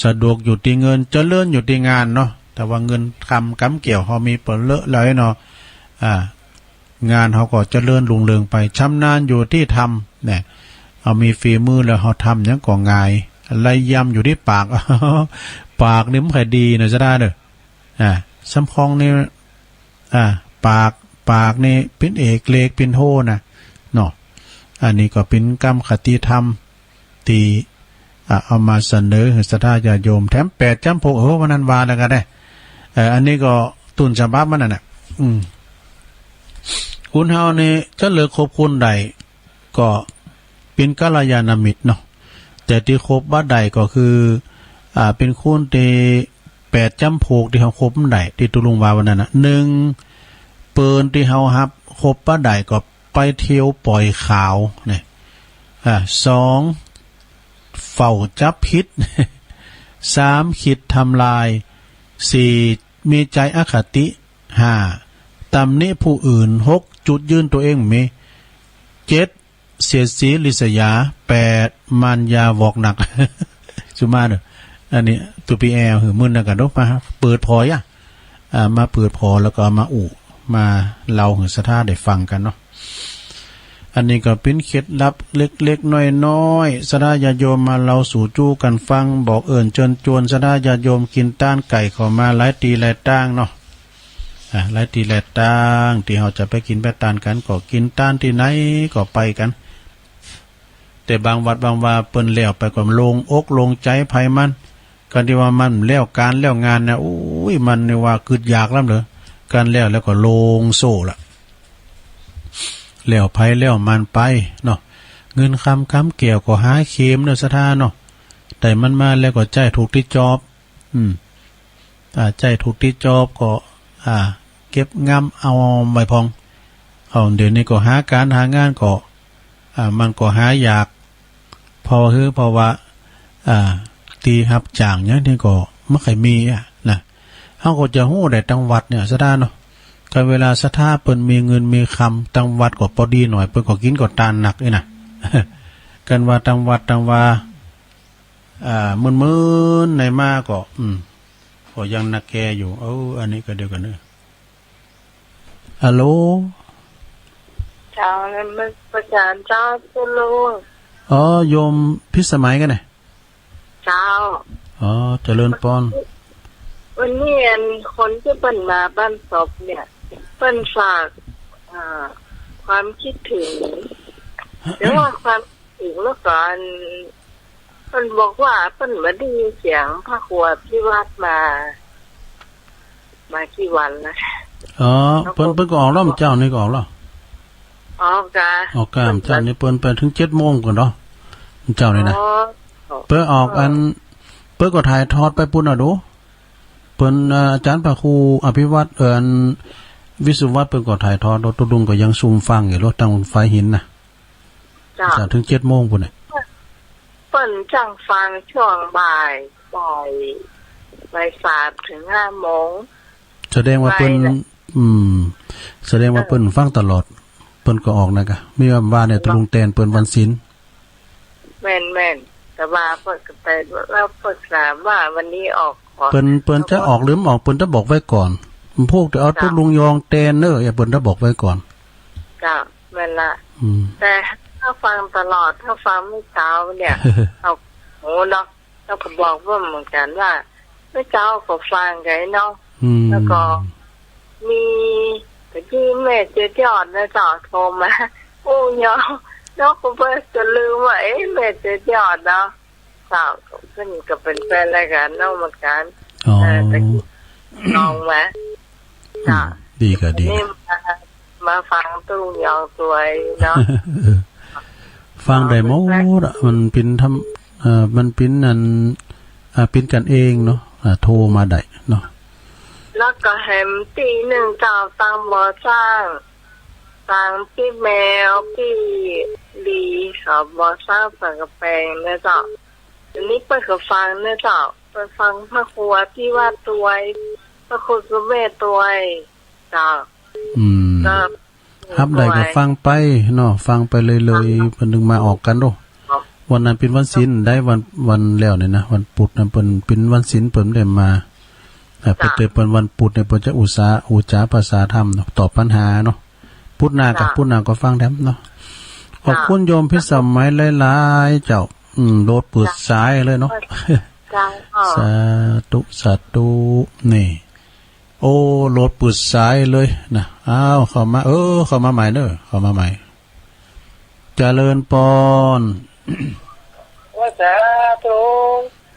สะดวกอยู่ตี้เงิน เจริญอยู่ตี้งานเนาะ แต่ว่าเงินคำกำเกี่ยวเฮามีเป๋อเลอะแล้วเนาะ อ่า งานเฮาก็เจริญรุ่งเรืองไป ชำนาญอยู่ที่ธรรม เนี่ย เฮามีฝีมือแล้วเฮาทำหยังก็ง่าย ไล่ยำอยู่ตี้ปาก ปากนี่มันค่อยดีนะ ศรัทธาเด้อ อ่า สำคัญนี่ อ่า ปาก ปากนี่เป๋นเอกเลขเป๋นโทนะ เนาะ อันนี้ก็เป๋นกำคติธรรมตี้ อ่า เอามาเสนอหื้อศรัทธาญาติโยม แถมแปดจำพวก เออ วันนั้นว่าแล้วก็ได้ เออ อันนี้ก็ต้นฉบับมันนั่นน่ะ อืม คนเฮานี่จะเลือกคบคนใด ก็เป๋นกัลยาณมิตรเนาะ แต่ตี้คบบ่ได้ก็คือ อ่า เป๋นคนตี้แปดจำพวกตี้เฮาคบบ่ได้ ตี้ตุ๊ลุงว่าวันนั้นน่ะ หนึ่ง เปิ้นตี้เฮาฮับคบบ่ได้ก็ไปเที่ยวปล่อยข่าวเนี่ย อ่า สอง เฝ้าจับผิด สาม คิดทำลาย สี่ มีใจอคติ ห้า ตำหนิผู้อื่น หก จุดยืนตัวเองมี เจ็ด เสียดสีริษยา แปด มารยาวอกหนัก สุมาเด้อ อันนี้ ตัวพีแอลหื้อมื้อนั้นกันเนาะ มาเปิดพอร์ตอ่ะ อ่า มาเปิดพอร์ตแล้วก็เอามาอู้ มาเล่าหื้อศรัทธาได้ฟังกันเนาะ อันนี้ก็เป๋นเคล็ดลับเล็กๆ น้อยๆ ศรัทธาญาติโยมมาเล่าสู่จู้กันฟัง บอกเอิ้นเชิญจวนศรัทธาญาติโยมกินตานไก่เข้ามาหลายตี้หลายตางเนาะ อ่า หลายตี้หลายตาง ตี้เฮาจะไปกินไปตานกัน ก็กินตานตี้ไหนก็ไปกัน แต่บางวัดบางวาเปิ้นแล้วไปก็โล่งอกโล่งใจไผมัน คันตี้ว่ามันแล้วก๋านแล้วงานนะ โอ้ย มันนี่ว่ากึดอยากล้ำเหลือ คันแล้วแล้วก็โล่งโซ่ละ แล้วไผแล้วมันไปเนาะ เงินคำกำแก้วก็หาเข็มเนาะ ศรัทธาเนาะ ได้มันมาแล้วก็ใจ๊ถูกตี้จอบ อืม อ่า ใจ๊ถูกตี้จอบก็ อ่า เก็บงำเอาไว้พอง เอา เดี๋ยวนี้ก็หาก๋านหางานก็ อ่า มันก็หายาก เพราะว่า คือ เพราะว่า อ่า ตี้ฮับจ้างอย่างนี้ก็บ่ค่อยมีอะนะ เฮาก็จะฮู้ได้ตังวัดเนี่ย ศรัทธาเนาะ คันเวลาศรัทธาเปิ้นมีเงินมีคำ ตังวัดก็ปอดีหน่อย เปิ้นก็กิ๋นก็ตานหนักอี้นะ คันว่าตังวัดตังวา อ่า หมื่นๆ ในมาก็ อืม ก็ยังหนักแกอยู่ เออ อันนี้ก็เดียวกันเนอะ ฮัลโหล เจ้า นมัสการเจ้า ตุ๊ลุง อ๋อ โยมพิสมัยกั๋นนะ เจ้า อ๋อ เจริญปอน วันนี้อันคนตี้เปิ้นมาบ้านศพเนี่ย เปิ้นฝาก อ่า ความคิดถึง หรือว่าความ อีกเมื่อก่อน เปิ้นบอกว่าเปิ้นบ่ได้ยินเสียงพระครูอภิวัตรมา มากี่วันแล้ว อ๋อ แล้วก็ เปิ้น เปิ้นก็ออกแล้ว เปิ้น เจ้านี่ก็ออกแล้ว ออกกา ออกกา เปิ้น เจ้านี่เปิ้นไปถึงเจ็ดโมงก่อนเนาะ เจ้านี่นะ อ๋อ เปิ้นออก อ๋อ อัน เปิ้นก็ถ่ายทอดไปปู้นน่ะดู เปิ้น เอ่อ อาจารย์พระครูอภิวัตร เอ่อ อัน วิศวัตร เปิ้นก็ถ่ายทอด ตุ๊ลุงก็ยังซุ่มฟังอยู่ รถตังฝายหินน่ะ เจ้า เจ้า ถึงเจ็ดโมงปู้นน่ะ เปิ้นจ้างฟังช่วงบ่าย บ่าย บ่ายสามถึงห้าโมง แสดงว่าเปิ้น บ่ายละ อืม แสดงว่า เออ เปิ้นฟังตลอด เปิ้นก็ออกนะกะ มีว่า ว่าเนี่ย ตุ๊ลุงแตนเปิ้นวันศีล แม่นๆ แต่ว่าเปิ้นก็ไปแล้ว เปิ้นถามว่าวันนี้ออกก่อน เปิ้น เปิ้นจะออกหรือบ่ออก เปิ้นจะบอกไว้ก่อน พวกเดี๋ยวเอา เจ้า ตุ๊ลุงยองแตนเนอะ อย่า เปิ้นจะบอกไว้ก่อน เจ้า แม่นละ อืม แต่ถ้าฟังตลอด ถ้าฟังไม่เช้าเนี่ย เอา โหเนาะ แล้วก็บอกว่าเหมือนกันว่า ไม่เช้าก็ฟังไงเนาะ อืม แล้วก็ มี ตะกี้แม่เจ๊ยอดนะเจ้า โทรมา โอ้ย เนาะ ก็เปิ้นจะลืมว่า เอ๊ะ แม่เจ๊ยอดเนาะ เจ้า เปิ้นก็เป็นแฟนรายการเฮาเหมือนกัน อ๋อ เออ ตะกี้น้องมา อืม เจ้า ดีก็ดี นี่มา มาฟังตุ๊ลุงยองตวยเนาะ ฟังได้หมดอะ มันเป็นธรรม เอ่อ มันเป็นอัน อ่า เป็นกันเองเนาะ อ่า โทรมาได้เนาะ แล้วก็แหมตี้นึ่งเจ้า ตังบ่อสร้าง ตังปี้แมว ปี้ลี เขาบ่อสร้างสังกะแปงนะเจ้า อันนี้เปิ้นก็ฟังนะเจ้า เปิ้นฟังพระครูอภิวัตรตวย พระครูสุเมธตวย เจ้า อืม ก็ ฮับได้ก็ฟังไปเนาะ ฟังไปเลยๆ เปิ้นถึงมาออกกันโด วันนั้นเป็นวันศีลได้ วัน วันแล้วเนี่ยนะ วันพุธนะ เปิ้นเป็นวันศีล เปิ้นได้มา อ่า เปิ้นเตเปิ้นวันพุธเนี่ย เปิ้นจะอุตสา อุจจาภาษาธรรมเนาะ ตอบปัญหาเนาะ พุธหน้ากับ พุธหน้าก็ฟังแถมเนาะ ขอบคุณโยมพิสมัยหลายๆ เจ้า อืม โหลดปืดสายเลยเนาะ เจ้า สาธุ สาธุ นี่ โอ้ โหลดปืดสายเลยนะ อ้าว เข้ามา เออ เข้ามาใหม่เนอะ เข้ามาใหม่ เจริญปอน ว่าสาธุ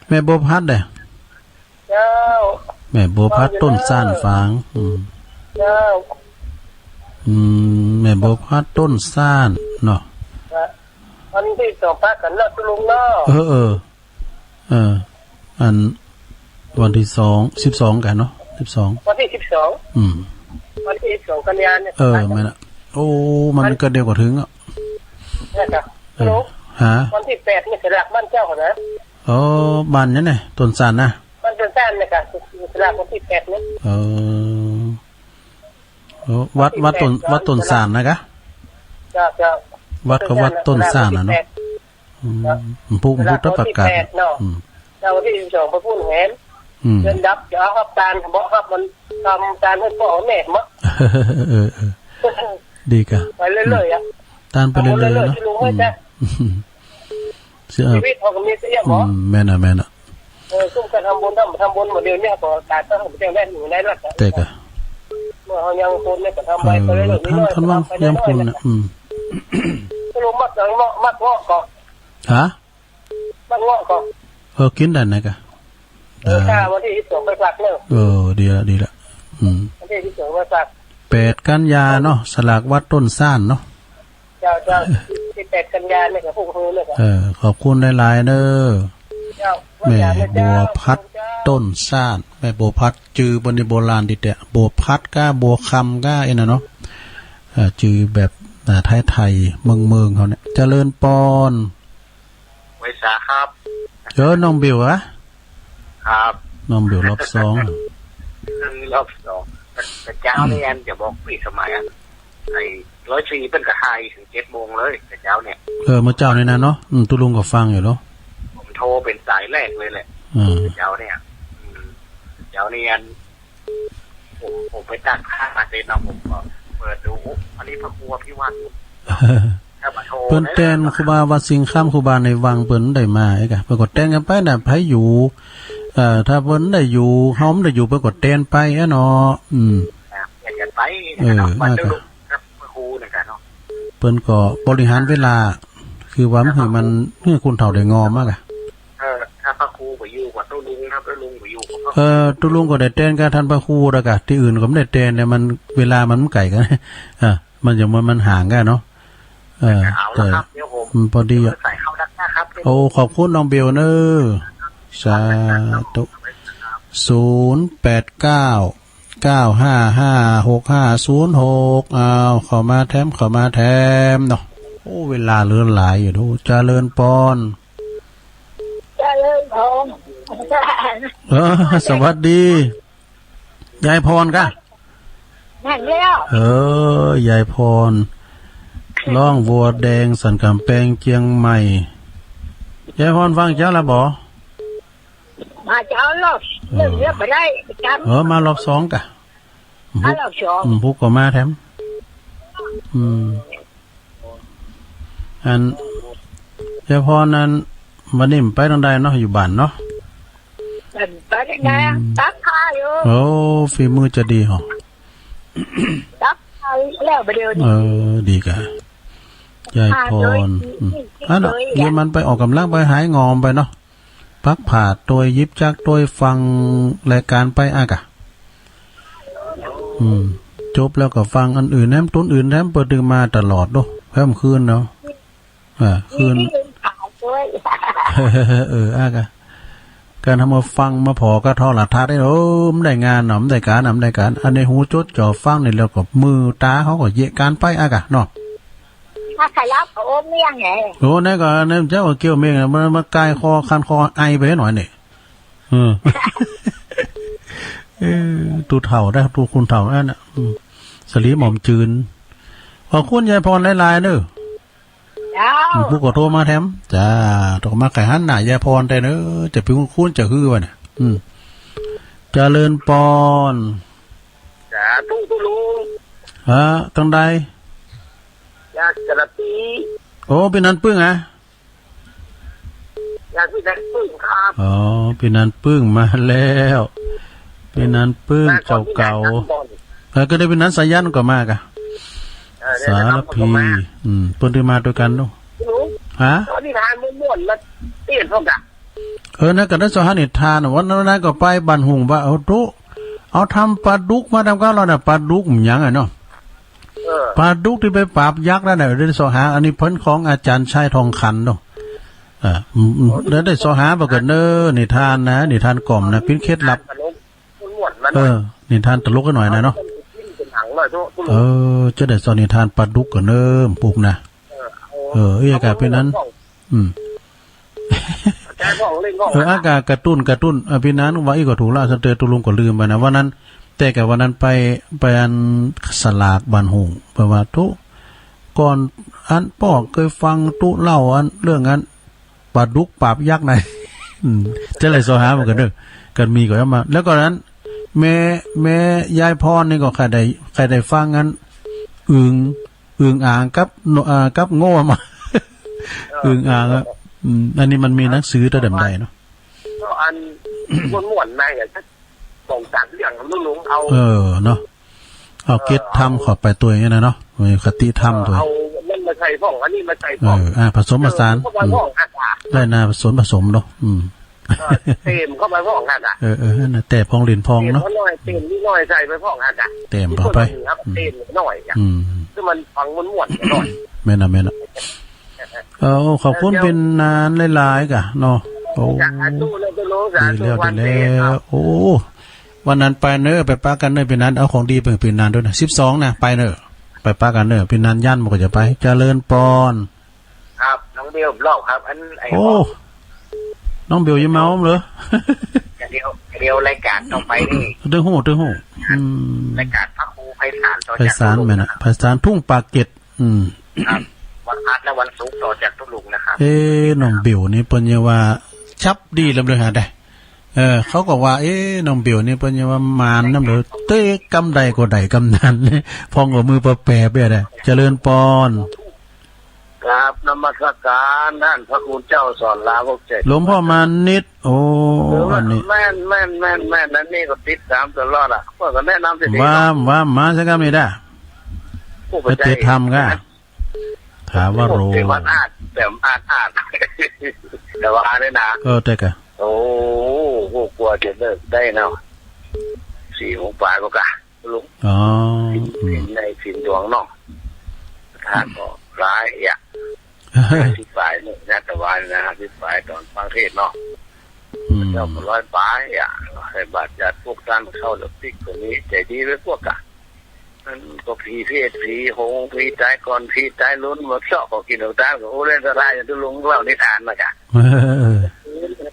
แม่บัวพัดเด้อ เจ้า แม่บัวพัดต้นซ่านฝาง อืม เจ้า อืม แม่บัวพัดต้นซ่านเนาะ วันที่สองปะกันเนาะ ตุลุงเนาะ เออ เออ เออ อัน วันที่สอง สิบสอง กันเนาะ สิบสอง วันที่สิบสอง อืม วันที่สิบสองกันยาเนี่ย เออ แม่นละ โอ้ มันก็เดียวกว่าถึงอ่ะ เนี่ยจ้ะ เออ ฮัลโหล ฮะ วันที่แปดนี่สลากบ้านเจ้านะ อ๋อ บ้านเนี่ยนะ ต้นซ่านนะ บ้านต้นซ่านเนี่ยค่ะ สลากวันที่แปดเนี่ย เออ โอ้ วัด วัดต้น วัดต้นซ่านนะกะ จ้ะ จ้ะ วัดก็วัดต้นซ่านนะเนาะ วันที่แปด อืม ครับ ผู้ สลาก ผู้ตะประกาศ วันที่แปดเนาะ อืม แล้ววันที่สิบสองไปพูดแหม อืม เดือนดับจะเอาครับตาล บอกครับมันทำตาลให้พ่อแม่มา เออ เออ ดีกะ ไปเรื่อยๆ อ่ะ ตานไปเรื่อยๆ เอาไปเรื่อยๆ เนาะ ที่ลุงให้จ้ะ อืม เสีย ชีวิตเขาก็มีเสียหมอ อืม แม่นอ่ะ แม่นอ่ะ เออ ซุ่มกันทำบุญ ทำ ทำบุญหมดเดียวเนี่ย ก็ตายต้องไปแจ้งได้อยู่ในรัฐอะ แต่กะ เมื่อเขายังคนเนี่ยก็ทำไป เออ ไปเรื่อยๆ ท่าน มีน้อย ท่านว่า ก็ทำไป ยามคุณ น้อยๆ น่ะ อืม สรุปมักหยังเนาะ มักเงาะก็ ฮะ มักเงาะก็ เออ กินได้นะกะ เออ ได้ ถ้าวันที่สิบสองไปฝากเนอะ เออ ดีละ ดีละ อืม วันที่สิบสองไปฝาก แปดกันยาเนาะ สลากวัดต้นซ่านเนาะ เจ้า เจ้า ที่แปดกันยาเนี่ยครับ พวกเฮาเนี่ยครับ เออ ขอบคุณหลายๆ เด้อ เจ้า แม่บัวพัด เจ้า ต้นซ่าน แม่บัวพัด จื่อเปิ้นนี่โบราณดีแต๊ บัวพัดกา บัวคำกา เอ็นน่ะเนาะ เออ จื่อแบบ อ่า ไทยๆ เมืองๆ เฮาเนี่ย เจริญปอน ไหว้สาครับ เออ น้องบิวอะ ครับ น้องบิวรอบสอง คือรอบสอง แต่เจ้าเนี่ยจะบอกพี่สมัยอะ ไอ้ร้อยสี่เปิ้นก็ไฮถึงเจ็ดโมงเลย แต่เจ้าเนี่ย เออ เมื่อเจ้านี่นะเนาะ อืม ตุ๊ลุงก็ฟังอยู่เนาะ ผมโทรเป็นสายแรกเลยแหละ เออ แต่เจ้าเนี่ย อืม เจ้าเนี่ย ผม ผมไปตักข้าวมาเสร็จเนาะ ผมก็เปิดดู อันนี้พระครูอภิวัฒน์ เปิ้นแตนครูบาวัดสิงห์คำ ครูบาในวังเปิ้นได้มาไอ้กะ เปิ้นก็แตนกันไปน่ะ ไผอยู่ เอ่อ ถ้าเปิ้นได้อยู่ เฮาบ่ได้อยู่ เปิ้นก็แตนไปอะเนาะ อืม ครับ แตนกันไป เออ นะครับ วัด อ่ะ เจ้าลูกครับ พระครูนะครับเนาะ เปิ้นก็บริหารเวลา คือว่ามัน ครับ หื้อมัน หื้อคนเฒ่าได้งอมากะ เออ ถ้าพระครูบ่อยู่ก็ตุ๊ลุงครับ ตุ๊ลุงบ่อยู่ก็ เออ ตุ๊ลุงก็ได้แตนกับท่านพระครูแล้วกะ ตี้อื่นก็บ่ได้แตนเนี่ย มัน เวลามันบ่ใก้กัน อ่ะ มันอย่างมัน มันห่างกันเนาะ เออ เอาละครับ แต่ เดี๋ยวผม มันพอดีอะ ใส่เข้าด้านหน้าครับ โอ้ ขอบคุณน้องเบลเนอะ สาธุ ศูนย์แปดเก้า เก้าห้าห้า หกห้าศูนย์หก อ้าว เข้ามาแถม เข้ามาแถมเนาะ โอ้ เวลาเหลือหลายอยู่ดู เจริญปอน เจริญพร เออ สวัสดี ยายพรกะ แม่นแล้ว เออ ยายพร ร้องบัวแดงสันกำแพงเจียงใหม่ ยายพรฟังเจ้าละบ่ มาเจ้ารอบหนึ่ง เออ เรียกไปได้จำ เออ มารอบสองกะ มารอบสอง อืม ผู้ก็มาแถม อืม อัน ยายพรนั้น วันนี้ไปทางใดเนาะ อยู่บ้านเนาะ ไปทางใดอะ อืม ตักผ้าอยู่ โอ้ ฝีมือจะดีเหรอ ตักผ้าแล้วประเดี๋ยวนี้ เออ ดีกะ ยายพร อ่า โดย อืม ที่ อันเนาะ ที่เคยอะ เดี๋ยวมันไปออกกำลัง ไปหายงอมไปเนาะ ปักผ้าตวย หยิบจักรตวย ฟังรายการไปอากะ อืม จบแล้วก็ฟังอันอื่นแหม ตนอื่นแหม เปิดดึงมาตลอดโด แหมคืนเนาะ อ่า คืน มีที่อื่นขายด้วย เออ อากะ การทำมาฟังมาผ่อก็โทรทัศน์นี่ โอ้ มันได้งานเนาะ มันได้การเนาะ มันได้การ อันนี้หูจดจ่อฟังนี่แล้วก็มือตาเขาก็เยะการไปอากะเนาะ ถ้าใครรับก็โอ้เมี่ยงไง โอ้ นั่นก็ อันนั้นเจ้าก็เกี่ยวเมงนะ มัน มันกายคอ คันคอ ไอไปหน่อยนี่ เออ เออ ตูเฒ่าได้ ตูคนเฒ่านั่นน่ะ อืม สลีหม่อมจืน ขอบคุณยายพรหลายๆ เด้อ เจ้า อืม ผู้ก็โทรมาแถม จ้า โทรมาไขหันหน้ายายพรได้เด้อ จะเป็นคุณจะฮือวะเนี่ย อืม เจริญปอน สาธุ ตุ๊ลุง ฮะ ตั้งใด จากกระปี โอ้ พี่นันปึ้งอะ อยากพี่นันปึ้งครับ อ๋อ พี่นันปึ้งมาแล้ว พี่นันปึ้ง มาก่อน เจ้าเก่า พี่นันครับ เออ ก็ได้พี่นันสายันก็มากะ เออ สารพี อืม เปิ้นได้มาด้วยกันเนาะ ฮะ ตอนนี้ทานม่วนๆ มาเตี้ยนพวกอะ เออ นะ ก็ได้เซาะหานิทาน วันนั้นก็ไปบ้านหุงว่า เอาตุ๊ เอาทำปลาดุกมาทำกับเราน่ะ ปลาดุกมันหยังอะเนาะ เออ ปลาดุกตี้ไปปราบยักษ์นั่นน่ะ ได้เซาะหา อันนี้เปิ้นของอาจารย์ชายทองขันเนาะ อ่า อืม อืม แล้วได้เซาะหาบ่าเกิดเน้อ นิทานนะ นิทานกล่อมนะ เปิ้นเคล็ดลับ ม่วนๆ มัน เออ นิทานตลกกันหน่อยนะเนาะ เป็นหนังเลยทุกๆ เออ จะได้เซาะนิทานปลาดุกกันเน้อ ปุ๊กนะ เออ เอา เออ เอ้ย เอา กะเป็นนั้น เอา อืม อาจารย์ของเล่นของ เออ อากาการ์ตูน การ์ตูน อ่ะ พี่นันว่าอี้ก็ถูกละ สเตอร์ตุลุงก็ลืมไปนะ วันนั้น แต่กะวันนั้นไป ไปอันสลากบ้านหุง แปลว่า ตุ๊ ก่อนอันป้อเคยฟังตุ๊เล่าอันเรื่องอันปลาดุกปราบยักษ์นะ อืม จะได้เซาะหามันกันเด้อ กันมีก็เอามา แล้วก็นั้น แม่ แม่ยายพรนี่ก็ใครได้ ใครได้ฟังอันอึ่ง อึ่งอ่างกับโน อ่า กับโง่มา เออ อึ่งอ่างอะ อืม อันนี้มันมีหนังสือแต่เดิมใดเนาะ ก็อันม่วนๆ ในอะ สองสามเรื่องลุงๆ เอา เออ เนาะ เอา เออ เกตธรรมเข้าไปตัวอย่างนี้นะเนาะ มีคติธรรมตัว เออ เอานั่นมาใส่พ่อง อันนี้มาใส่พ่อง เออ อ่า ผสมผสาน เออ เข้าไปพ่อง อืม อ่ะ ได้นะ ผสมผสมเนาะ อืม เออ เติมเข้าไปพ่อง อ่ะ เออ เออ นั่นน่ะ แต่พองหลินพองเนาะ เติมเขาหน่อย เติมนิดหน่อย ใส่ไปพ่อง อ่ะ เติมเข้าไป ครับ อืม เติมหน่อย อ่ะ อืม คือมันฟังม่วนๆ หน่อย แม่นน่ะ แม่นน่ะ เออ ขอบคุณ เดี๋ยว พี่นันหลายๆ กะเนาะ โอ้ สาธุนะเจ้าหลวง สาธุ ดีแล้ว วันเพ็ญ ดีแล้ว ครับ โอ้ วันนั้นไปเนอะ ไปปะกันเนอะ พี่นัน เอาของดีไปให้พี่นันด้วยนะ สิบสองนะ ไปเนอะ ไปปะกันเนอะ พี่นันยันมันก็จะไป เจริญปอน ครับ น้องเบลรอบครับ อันไอ้ โอ้ ของ น้องเบลยังเมาเหรอ เดี๋ยว เดี๋ยวรายการต่อไปนี่ ตึงหู ตึงหู อืม รายการพระครูไพศาลต่อจาก ไพศาล ทุ่งลุง แม่นน่ะ นะครับ ไพศาลทุ่งปากเกร็ด อืม ครับ วันพัดและวันศุกร์ต่อจากทุ่งลุงนะครับ เอ๊ะ น้องเบลนี่เปิ้นยังว่าจับดีลำเลยหาได้ เออ เขาก็ว่า เอ๊ะ น้องเบลนี่เปิ้นยังว่ามานนำเลย เตะกำใดก็ได้กำนั้น พองกับมือแปรๆ ไปได้ เจริญปอน ครับ นมัสการท่านพระคุณเจ้าสอนลาวกเจ็ด หลวงพ่อมานิด โอ้ เออ อันนี้ แม่น แม่น แม่น แม่น อันนี้ก็ติดตามตลอดอะ เพื่อนก็แนะนำที่ดี ว่า เนาะ ว่ามาสักคำนี้ได้ ผู้ ไปเตะทำกะ ถามว่าโร แต่ว่าอาจ แต่อาจ อาจ แต่ว่าเนี่ยนะ เออ แต่กะ โอ้ โห กลัวจะเลิกได้เนาะ สี่โมงปลายก็กะ ลุง อ๋อ อืม ศีลในศีลหลวงเนาะ ท่านก็ร้ายอ่ะ อธิบายเนี่ยนะ แต่ว่านะ อธิบายตอนฟังเทศน์เนาะ อืม เจ้าก็ร้อยปลายอ่ะ ให้บาดญาติพวกท่านเข้าเดี๋ยวปิกคนนี้ใจดีไว้พวกอ่ะ มันก็ผีเพศผีโหงผีตายก่อนผีตายล้นมาเซาะของกินของท่านก็โอ้เล่นสลายอย่างที่ลุงเล่านิทานนะกะ เออ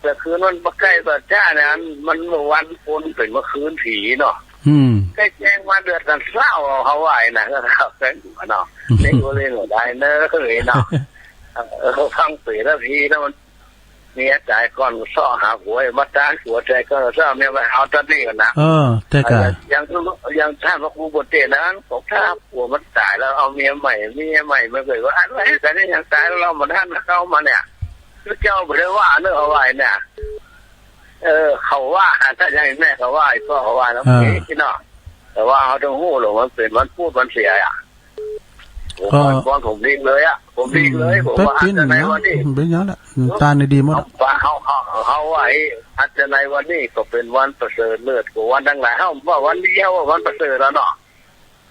แต่คืนวันปะไก่ก็จ้าเนี่ย มันเมื่อวันปนเป็นเมื่อคืนผีเนาะ อืม ใกล้แจ้งมาเดือดกันเศร้าเขาไหวนะ ก็เขาแจ้งมาเนาะ อืม นี่ก็เลยหมดได้เนอะเฮ้ยเนาะ เออ ฟังเปรตแล้วผีแล้วมัน เมียตายก่อนก็เซาะหาผัว มาตายผัวตายก่อนก็เซาะเมียไปเอาตอนนี้ก่อนนะ เออ แต่กะ อย่าง อย่างท่านพระครูบนเตนั้นบอกถ้าผัวมันตายแล้วเอาเมียใหม่ เมียใหม่มันเกิดว่าอันไรแต่นี่ยังตายแล้วเรามันท่านเข้ามาเนี่ย คือเจ้าบ่ได้ว่าเนอะเอาไว้เนี่ย เออ เขาว่า ถ้าอย่างแม่เขาว่า ไอ้พ่อเขาว่าแล้ว เออ เอ๊ะพี่น้อง แต่ว่าเขาต้องฮู้หรอก มันเป็น มันพูด มันเสียอ่ะ ผม ก็ ก่อนผมหลีกเลยอ่ะ ผมหลีกเลย อืม ผมว่า เป็น อาจจะในวันนี้ เป็นอย่างนั้นแหละ อืม ตานี่ดีหมด เขา เขา เขา เขาว่าไอ้ อาจจะในวันนี้ก็เป็นวันประเสริฐเลิศกว่าวันทั้งหลาย เขาว่าวันนี้เขาว่าวันประเสริฐแล้วเนาะ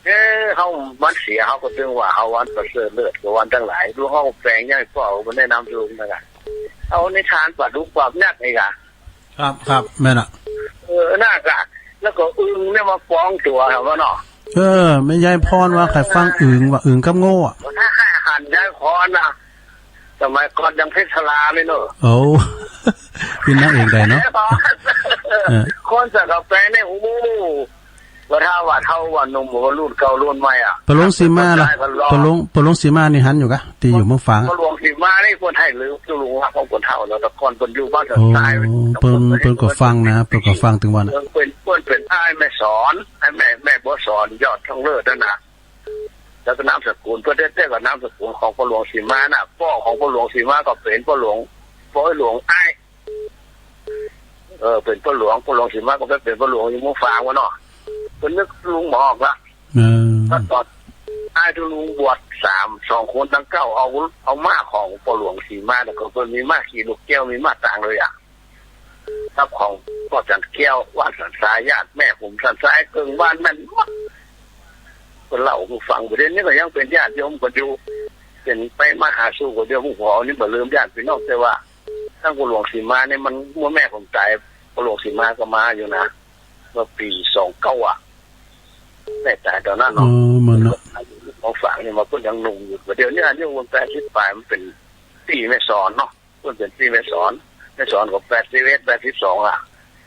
เออ เขา มันเสีย เขาก็ถึงว่าเขาวันประเสริฐเลิศกว่าวันทั้งหลาย ดูเขาแปลงยังไง พ่อผมแนะนำดูนะครับ เอานิทานปลาดุกปลายักษ์นี่กะ ครับ ครับ แม่นอะ เออ น่ากะ แล้วก็อึ่งเนี่ยมาฟ้องตัว ถามว่าเนาะ เออ แม่ยายพรว่าใครฟังอึ่ง ว่าอึ่งกับโง่อะ ถ้าใครหันยายพรนะ สมัยก่อนยังเพชรชลาเลยเนาะ โอ้ เป็นนางเอกได้เนาะ เออ คนใส่กาแฟเนี่ย โอ้ ว่าถ้าว่าเฒ่าว่าหนุ่มว่ารุ่นเก่ารุ่นใหม่อะ ปะหลวงสีมาล่ะ ได้กันรอ ปะหลวง ปะหลวงสีมานี่หันอยู่กะ ที่อยู่เมืองฝางอะ ปะหลวงสีมานี่เปิ้นให้ลืมจุลุงว่าของคนเฒ่าเนาะ แต่ก่อนเปิ้นอยู่บ้าน โอ้ ทราย เปิ้น เปิ้นก็ฟังนะ เปิ้นก็ฟังถึงวันอะ เปิ้น เปิ้นเป็นอ้ายแม่สอน อ้ายแม่ แม่บัวสอน ยอดทองเลิศนั่นน่ะ แล้วก็นามสกุล เปิ้นแต๊ๆ ก็นามสกุลของป้อหลวงสีมาน่ะ ป้อของป้อหลวงสีมาก็เป๋นป้อหลวง ป้อหลวงอ้าย เออ เป๋นป้อหลวง ป้อหลวงสีมาก็ไปเป๋นป้อหลวงอยู่เมืองฝางวะเนาะ เปิ้นนึกลุงบ่ออกละ เออ แล้วตอนอ้ายกับลุงบวชสาม สองคนตังเก้า เอา เอาม้าของป้อหลวงสีมา แล้วก็เปิ้นมีม้าขี่ลูกแก้ว มีม้าตางเลยอะ ทรัพย์ของป้อสันแก้ว บ้านสันทราย ญาติแม่ผมสันทราย เกิ่งบ้านแม่นหมด เปิ้นเล่าสู่ฟัง บ่าเดี๋ยวนี้ก็ยังเป๋นญาติโยมกันอยู่ เป๋นไปมาหาสู่กันอยู่ ผมขอเอานี่บ่ลืมญาติพี่น้อง แต่ว่า ตั้งป้อหลวงสีมานี่มัน เมื่อแม่ผมตาย ป้อหลวงสีมาก็มาอยู่นะ เมื่อปีสองเก้าอะ แม่ตายตอนนั้นเนาะ อ๋อ มันเนาะ ของฝากนี่มาเปิ้นยังหนุ่มอยู่ บ่าเดี๋ยวนี้อายุมันแปดสิบปลาย มันเป๋นตี้แม่สอนเนาะ เปิ้นเป๋นตี้แม่สอน แม่สอนก็แปดสิบเอ็ด แปดสิบสองอะ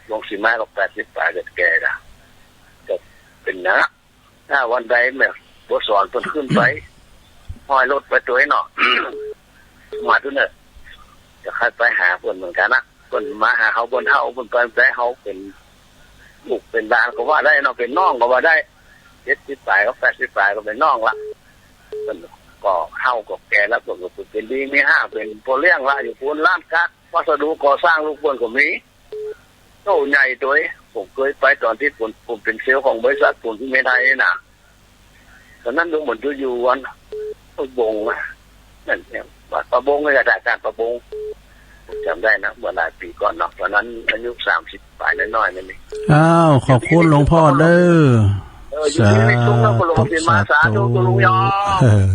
หลวงสีมาก็แปดสิบปลาย ก็แก่ละ ก็เป๋นนะ ถ้าวันใดแม่บ่สอนเปิ้นขึ้นไป ห้อยรถไปตวยเนาะ มาตุเน่อ จะใค่ไปหาเปิ้นเหมือนกันนะ เปิ้นมาหาเฮา เปิ้นเฒ่า เปิ้นไป ไปเฮาเป๋นลูกเป๋นหลานก็ว่าได้เนาะ เป๋นน้องก็ว่าได้ เจ็ดสิบปลายก็แปดสิบปลายก็เป๋นน้องละ เปิ้นก็เฒ่าก็แก่ละ เปิ้นก็เป๋นดีมีห้าง เป๋นป้อเลี้ยงละ อยู่ปูนร้านก๊าซ วัสดุก่อสร้างลูกเปิ้นก็มี โต้ใหญ่ตวย ผมเคยไปตอนที่ผม ผมเป๋นเซลล์ของบริษัทปูนซีเมนต์ไทยนี่นะ ตอนนั้นลุงเหมือนจะอยู่วันประบงนะ นั่นเนี่ย วัดประบงนี่แหละ ด่านประบง ผมจำได้นะ เมื่อหลายปีก่อนเนาะ ตอนนั้นอายุสามสิบปลายน้อยๆ นั่นเอง อ้าว ขอบคุณหลวงพ่อเด้อ เออ อยู่ที่มีสุขนะ สาธุ คุณหลวงพี่มา สาธุ สาธุ คุณลุงยอม เออ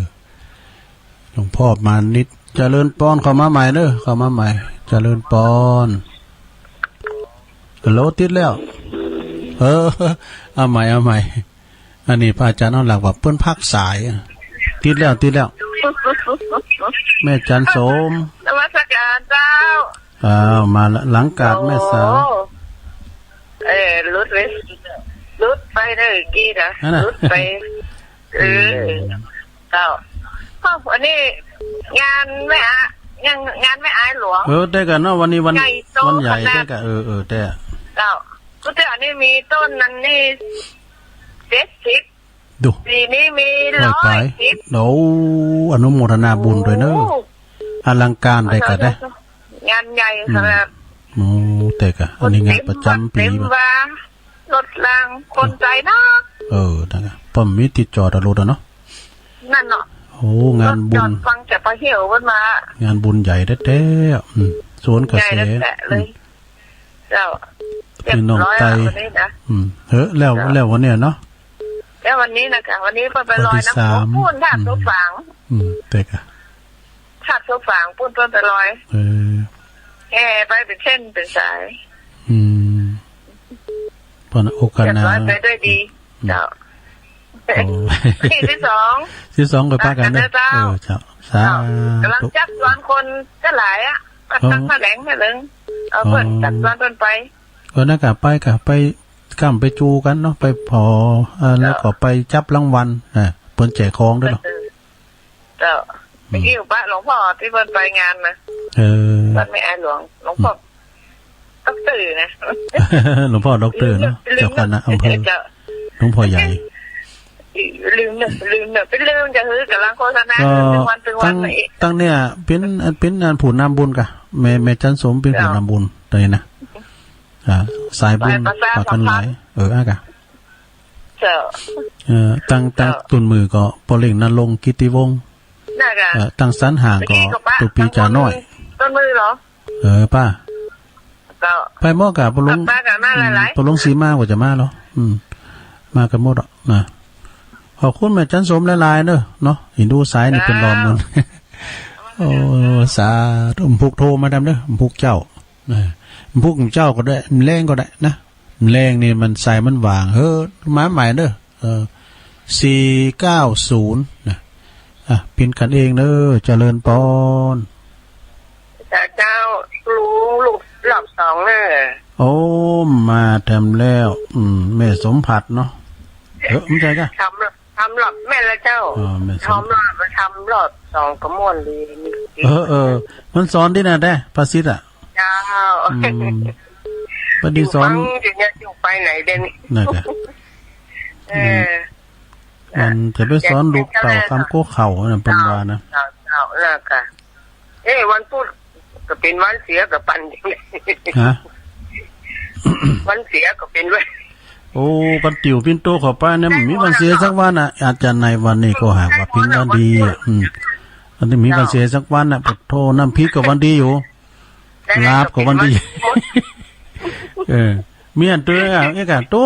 หลวงพ่อมานิด เจริญปอน เข้ามาใหม่เด้อ เข้ามาใหม่ เจริญปอน ฮัลโหล ติดแล้ว เออ เอาใหม่ เอาใหม่ อันนี้พระอาจารย์เอาหลักว่าเปิ้นพักสาย ติดแล้ว ติดแล้ว แม่จันโสม นมัสการเจ้า อ้าว มาละ หลังกาดแม่สาว โอ้ เอ่อ หลุดไป หลุดไปเมื่อกี้นะ นั่นน่ะ หลุดไป เออ เจ้า เอ้า วันนี้งานแม่อา งาน งานแม่อายหลวง เออ แต่กันเนาะ วันนี้วัน ใหญ่โต วันใหญ่ ขนาด แต่กัน เออ เออ แต่ เจ้า ก็แต่อันนี้มีต้นนั้นนี่ เจ็ดสิบ ดู ปีนี้มี ร้อยปลาย ร้อยสิบ โอ้ อนุโมทนาบุญด้วยเนอะ โอ้ อลังการได้กะได้ งานใหญ่ขนาด อืม โอ้ แต่กะ อันนี้งานประจำปี เต็ม บ่ะ ว่า รถรางคนใจนะ เออ นั่นน่ะ ป้อมมีที่จอดเอารถอะเนาะ นั่นเนาะ โอ้ งานบุญ รถจอดฟังแต่ปลาเหี่ยวเปิ้นมา งานบุญใหญ่แท้ๆ อืม สวนกระแส ใหญ่แท้ๆ เลย อืม เจ้า พี่น้องไต เรียบร้อยแล้ววันนี้นะ อืม เฮ้อ แล้ว เจ้า แล้ววันเนี้ยเนาะ แล้ววันนี้นะคะ วันนี้เปิ้นไปลอยน้ำ วันที่สาม พุ้น ธาตุ อืม โสมฝาง อืม แต่กะ ธาตุโสมฝาง พุ้นเปิ้นไปลอย เออ แห่ไปเป็นเส้นเป็นสาย อืม ปอนโอกาสหน้า เรียบร้อยไปด้วยดี อืม เจ้า โอ้ วันที่สิบสอง สิบสอง ก็ปะกันเด้อ ปะกันเด้อเจ้า เออ เจ้า สาธุ เจ้า กำลังจัดชวนคนจะหลายอะ มาตั้ง อ๋อ แถลงแถลง เอาเปิ้น อ๋อ จัดชวนเปิ้นไป เออ นั่นกะ ไปกะ ไป ก้ำไปจูกันเนาะ ไปผ่อ เอ่อ แล้วก็ไปจับรางวัล นะ เปิ้นแจกของด้วยเนาะ เออ เจ้า อืม เมื่อกี้อยู่บ้านหลวงพ่อที่เปิ้นไปงานนะ เออ บ้านแม่อายหลวง หลวงพ่อ อืม ด็อกเตอร์นะ หลวงพ่อด็อกเตอร์เนาะ ลืม เจ้าคณะอำเภอ เจ้า หลวงพ่อใหญ่ ลืมเนอะ ลืมเนอะ เป็นลืมจะหื้อกำลังโฆษณา ก็ เป็นวันเป็นวัน ตั้ง ไหน ตั้งเนี่ย เป็น เป็นอันผู้นำบุญกะ แม่ แม่จันโสมเป็นผู้นำบุญ เจ้า ตอนนี้นะ อ่า สายบุญ สายประชาสัมพันธ์ ปากกันหลาย เออ อ่ะกะ เจ้า เอ่อ ตั้ง ตั้ง เจ้า ต้นมือก็ปอเล่งนรงค์กิตติวงศ์ น่ะกะ เอ่อ ตั้งสันหางก็ เมื่อกี้ก็ปะ ตุปีจ่าน้อย ต้นมือเหรอ เออ ป้า เจ้า ไปหม้อกะปอหลวง ปะกันมาหลายๆ อืม ปอหลวงสีมาก็จะมาเหรอ อืม มากันหมดอ่ะนะ ขอบคุณแม่จันโสมหลายๆ เนอะ เนาะ เห็นดูสายนี่เป็นรอมมัน เจ้า โอ้ สาธุ ผมผูกโทรมาดำเนอะ ผมผูกเจ้า นะ ผมผูกเจ้าก็ได้ มันแรงก็ได้นะ มันแรงนี่มันสายมันว่าง เฮ้อ มาใหม่เนอะ เออ สี่เก้าศูนย์ นะ อ่ะ เป็นกันเองเนอะ เจริญปอน เจ้า ลุงลูกรอบสองเนอะ โอ้ มาแถมแล้ว อืม แม่สมผัสเนาะ เออ ไม่ใช่กะ ทำ ทำรอบแม่ละเจ้า อ๋อ แม่สม ทำรอบ ทำรอบสองก็ม่วนดี มี เออ เออ มันสอนที่ไหนได้ ภาษิตอ่ะ เจ้า อืม พอดีสอน อยู่ฟังอยู่เนี่ย อยู่ไปไหนเดี๋ยวนี้ นั่นกะ เออ อืม มันจะไปสอนลูกเต้าคำโก้เข่านะเพิ่นว่านะ เจ้า เจ้า แล้วก็ เอ้ย วันพุธก็เป็นวันเสียกับปัน ฮะ วันเสียก็เป็นวัน โอ้ กันติวปิ่นโตเข้าไปนะ มีวันเสียสักวันน่ะ อาจารย์ในวันนี้ก็หากว่าเป็นวันดีอ่ะ อืม อันนี้มีวันเสียสักวันน่ะ ปะโท น้ำพริกก็วันดีอยู่ ลาบก็วันดี เออ มีอันตัวอ่ะ เอ๊ะกะ โต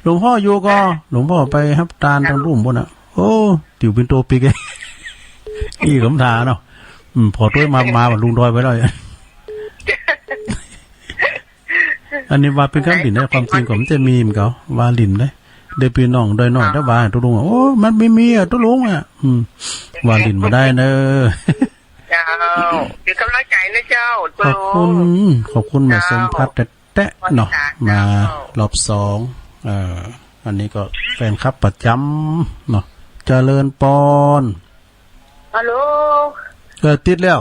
หลวงพ่ออยู่ก็ หลวงพ่อไปฮับตานทางลุ่มพุ้นน่ะ โอ้ ติวปิ่นโตปิกเอ้ย อีกคำถามเนาะ อืม พอตัวมา มา ลุงดอยไปแล้ว อันนี้ว่าเป็นคำหลิ้นนะ ความจริงก็มันจะมีมันก็ว่าหลิ้นเลย เดี๋ยวพี่น้องดอยน้อยได้ว่าตุลุงอ่ะ โอ้ มันไม่มีอ่ะตุลุงอ่ะ อืม ว่าหลิ้นบ่ได้เนอะ เจ้า เป็นกำลังใจนะเจ้า ขอบคุณ ขอบคุณแม่สมภัทรแต๊ะๆเนาะ มารอบสอง เอ่อ อันนี้ก็แฟนคลับประจำเนาะ เจริญปอน ฮัลโหล เออ ติดแล้ว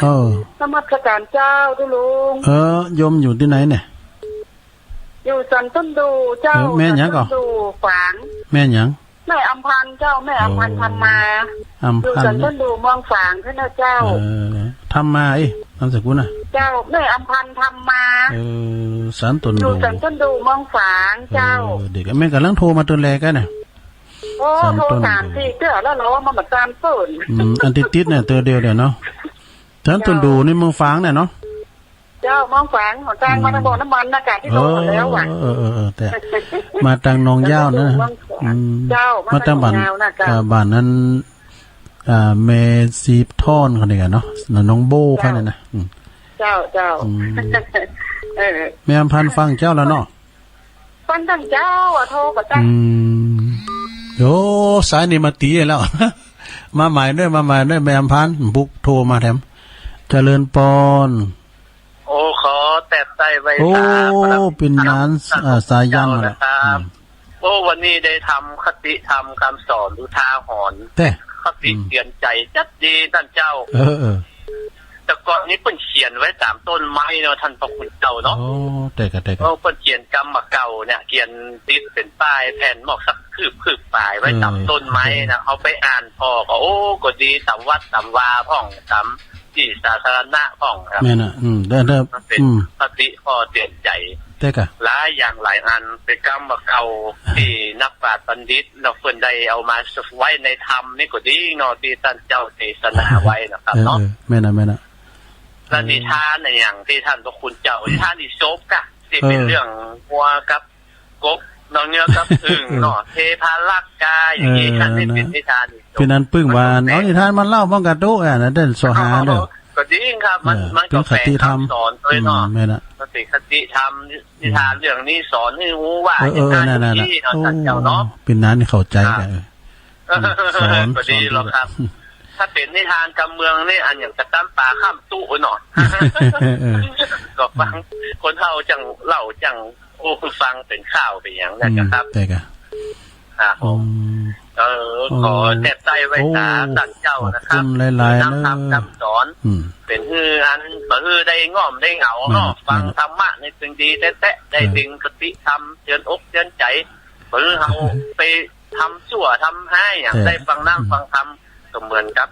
เออ นมัสการเจ้าตุลุง เออ โยมอยู่ที่ไหนเนี่ย อยู่สันต้นดูเจ้า เออ แม่หยังก่อ สันต้นดูฝาง แม่หยัง แม่อำพันธ์เจ้า แม่อำพันธ์ โอ้ ธรรมา อำพันธ์ อยู่สันต้นดูเมืองฝางเท่านั้นเจ้า เออ ธรรมา เอ้ย นามสกุลน่ะ เจ้า แม่อำพันธ์ ธรรมา เออ สันต้นดู อยู่สันต้นดูเมืองฝางเจ้า เออ เดี๋ยวแม่กำลังโทรมาตัวแรกกันน่ะ โอ้ สามต้น โทรสามสี่เทื่อแล้วเหรอ มาบ่ตามเปิ้น อืม อันติดๆเนี่ย ตัวเดียวเดียวเนาะ สามต้น เจ้า ดูในเมืองฝางเนี่ยเนาะ เจ้า เมืองฝาง หนทางมาทางบ่อน้ำมันนะ กะที่โทรแล้วอ่ะ เออ เออ เออ แต่ มาทางหนองยาวนะ เมืองฝาง อืม เจ้า มาทางบ้าน มาทางหนองยาวนะ เจ้า อ่า บ้านนั้น อ่า แม่สีทอนเขาเนี่ยกันเนาะ หนองโบเขาเนี่ยนะ อืม เจ้า เจ้า อืม เออ แม่อำพันธ์ฟังเจ้าแล้วเนาะ ฟังตั้งเจ้าอะ โทรก็ตั้ง อืม โอ้ สายนี่มาตีแล้ว มาใหม่เด้อ มาใหม่เด้อ แม่อำพันธ์ บุกโทรมาแถม เจริญปอน โอ้ ขอแตบไตรไว้ โอ้ สาบารมี เป็นหลาน สา อ่า สายัน เจ้า นั่นแหละ นะครับ อืม โอ้ วันนี้ได้ทำคติธรรมคำสอนอุทาหรณ์ แต่ คติ อืม เตือนใจจัดดีท่านเจ้า เออ เออ แต่ก่อนนี้เปิ้นเขียนไว้ตามต้นไม้เนาะ ท่านพระคุณเจ้าเนาะ โอ้ แต่กะ แต่กะ เออ เปิ้นเขียนกำมาเก่าเนี่ย เขียนติดเป็นป้ายแผ่นหมอกสักคืบ คืบปลายไว้ เออ ตามต้นไม้นะ เอาไปอ่านพอก็ โอ้ ก็ดีตามวัดตามวาพ่อง ตามที่สาธารณะพ่องครับ แม่นน่ะ อืม ได้ ได้ มันเป็น อืม คติข้อเตือนใจ แต่กะ หลายอย่างหลายอัน เป็นกำมาเก่า ที่นักปราชญ์บัณฑิต เนาะ เปิ้นได้เอามาไว้ในธรรมนี่ก็ดีเนาะ ที่ท่านเจ้าเทศนาไว้นะครับเนาะ เออ เออ แม่นน่ะ แม่นน่ะ และนิทานอะหยังที่ท่านพระคุณเจ้า นิทานอีสปกะ ที่เป็น เออ เรื่องงัวกับกบ เนาะ งัวกับอึ่งเนาะ เออ เทพารักษ์กา อย่างนี้ เออ ท่านได้เป็น นะ นิทานอีสป พี่นันปึ้งว่า มันต้องแปล เอานิทานมาเล่าบ้างกะตุ๊ก อ่ะนะ เด่นสหาเด้อ ก็ดีครับ มัน เออ มันก็ เป็นคติธรรม แปลคำสอนด้วยเนาะ อืม แม่นน่ะ คติธรรม นิทานเรื่องนี้สอนให้รู้ว่า เออ เออ อย่างนั้น นั่นน่ะ อย่างนี้เนาะ โอ้ ท่านเจ้าเนาะ เป็นนั้นเข้าใจกัน ครับ เออ อืม สอน ก็ดี สอน แล้วครับ ถ้าเป็นนิทานกำเมืองนี่ อันอย่างกระตั้มปลาข้ามตู้หน่อย เออ ก็ฟัง คนเฒ่าจั่งเล่าจั่ง โอ้ คือฟังเป็นข่าวเป็นอย่างนั้นนะครับ อืม แต่กะ ครับผม อืม เออ โอ้ ขอแทบใจไว้ โอ้ ตาท่านเจ้านะครับ ขอบคุณหลายๆ นำธรรม เนอะ นำสอน อืม เป็นฮืออัน บ่ฮือได้ง่อมได้เหงาเนาะ แม่น ฟัง แม่น ธรรมะนี่เป็นดีแต๊ๆ ได้ เออ ดึงคติธรรม เตือนอกเตือนใจ บ่ฮือเฮาไปทำชั่วทำร้ายอย่าง แต่ ได้ฟังน้ำ อืม ฟังธรรม ก็เหมือนกับ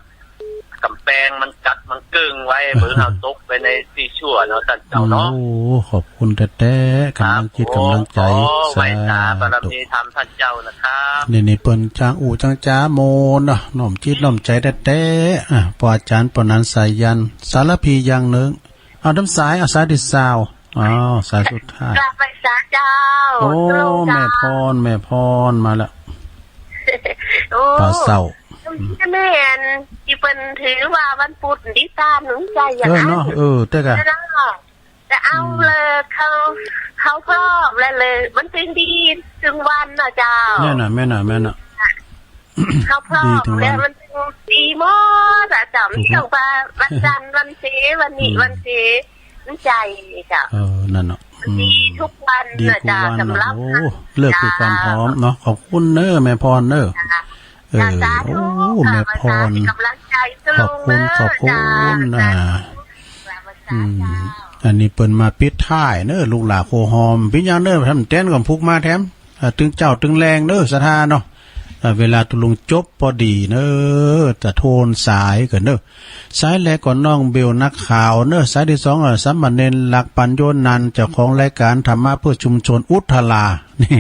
กำแพงมันกัดมันเกิ่งไว้ เหมือนเราตกไปในที่ชั่วเนาะ ท่านเจ้าเนาะ โอ้ ขอบคุณแต๊ๆ กำลังจิตกำลังใจ ครับผม ขอไหว้สา สาธุ บารมีธรรมท่านเจ้านะครับ นี่ นี่เปิ้นจางอู้จางจ๋าโมเนาะ น้อมจิตน้อมใจแต๊ๆ อ่ะ ป้ออาจารย์ ป้อนันสายัน สารภีอย่างหนึ่ง เอา น้ำสาย เอา สายที่ซาว อ้าว สายสุดท้าย กราบไหว้สาเจ้า โอ้ เจ้า แม่พร แม่พรมาแล้ว โอ้ ปลาเศร้า แม่น ที่เปิ้นถือว่าวันพุธดีตามหนุนใจอย่าง เออ นั้น เนาะ เออ แต่กะ แต่เอา อืม เลย เขา เขาพร้อมแล้วเลย มันเป็นดีถึงวันน่ะเจ้า แม่นน่ะ แม่นน่ะ แม่นน่ะ เขาพร้อม ดีถึงวัน แล้วมันเป็นดีหมดอะเจ้า ถูก ไม่ต้องว่าวันจันทร์วันเสาร์วันนี้ อืม วันเสาร์ มันใจเจ้า เออ นั่นเนาะ มันดี อืม ทุกวัน ดี น่ะ ทุกวัน เจ้า เนาะ สำหรับ โอ้ เลิกคือความพร้อมเนาะ ขอบคุณเนอะ แม่พรเนอะ จ้า เออ จ้า สาธุ โอ้ ค่ะ แม่พร เป็นกำลังใจ ขอบคุณ สู้ๆ ขอบคุณ จ้า อ่า สาธุ อืม อันนี้เปิ้นมาปิดท้ายเนอะ ลูกหลานโคหอม ปิดยังเนอะ แถมแตนก่อน พุกมาแถม อ่า ตึงเจ้าตึงแรงเนอะ ศรัทธาเนาะ เอ่อ เวลาตกลงจบพอดีเนอะ จะโทนสายกันเนอะ สายแรกก็น้องเบลนักข่าวเนอะ สายที่สอง เอ่อ สามเณรหลักปัญโยนันท์ เจ้าของรายการธรรมะเพื่อชุมชนอุทลา นี่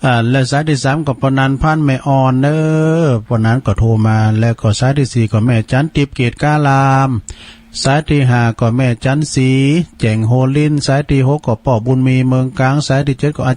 อ่า และสายที่สามก็ปอนันท์ พันธุ์แม่อ่อนเนอะ ปอนันท์ก็โทรมา แล้วก็สายที่สี่ก็แม่จันทร์ ทิพย์เกตกาลาม สายที่ห้าก็แม่จันทร์ศรี แจ่งโฮลินทร์ สายที่หกก็ป้อบุญมี เมืองกลาง สายที่เจ็ดก็อา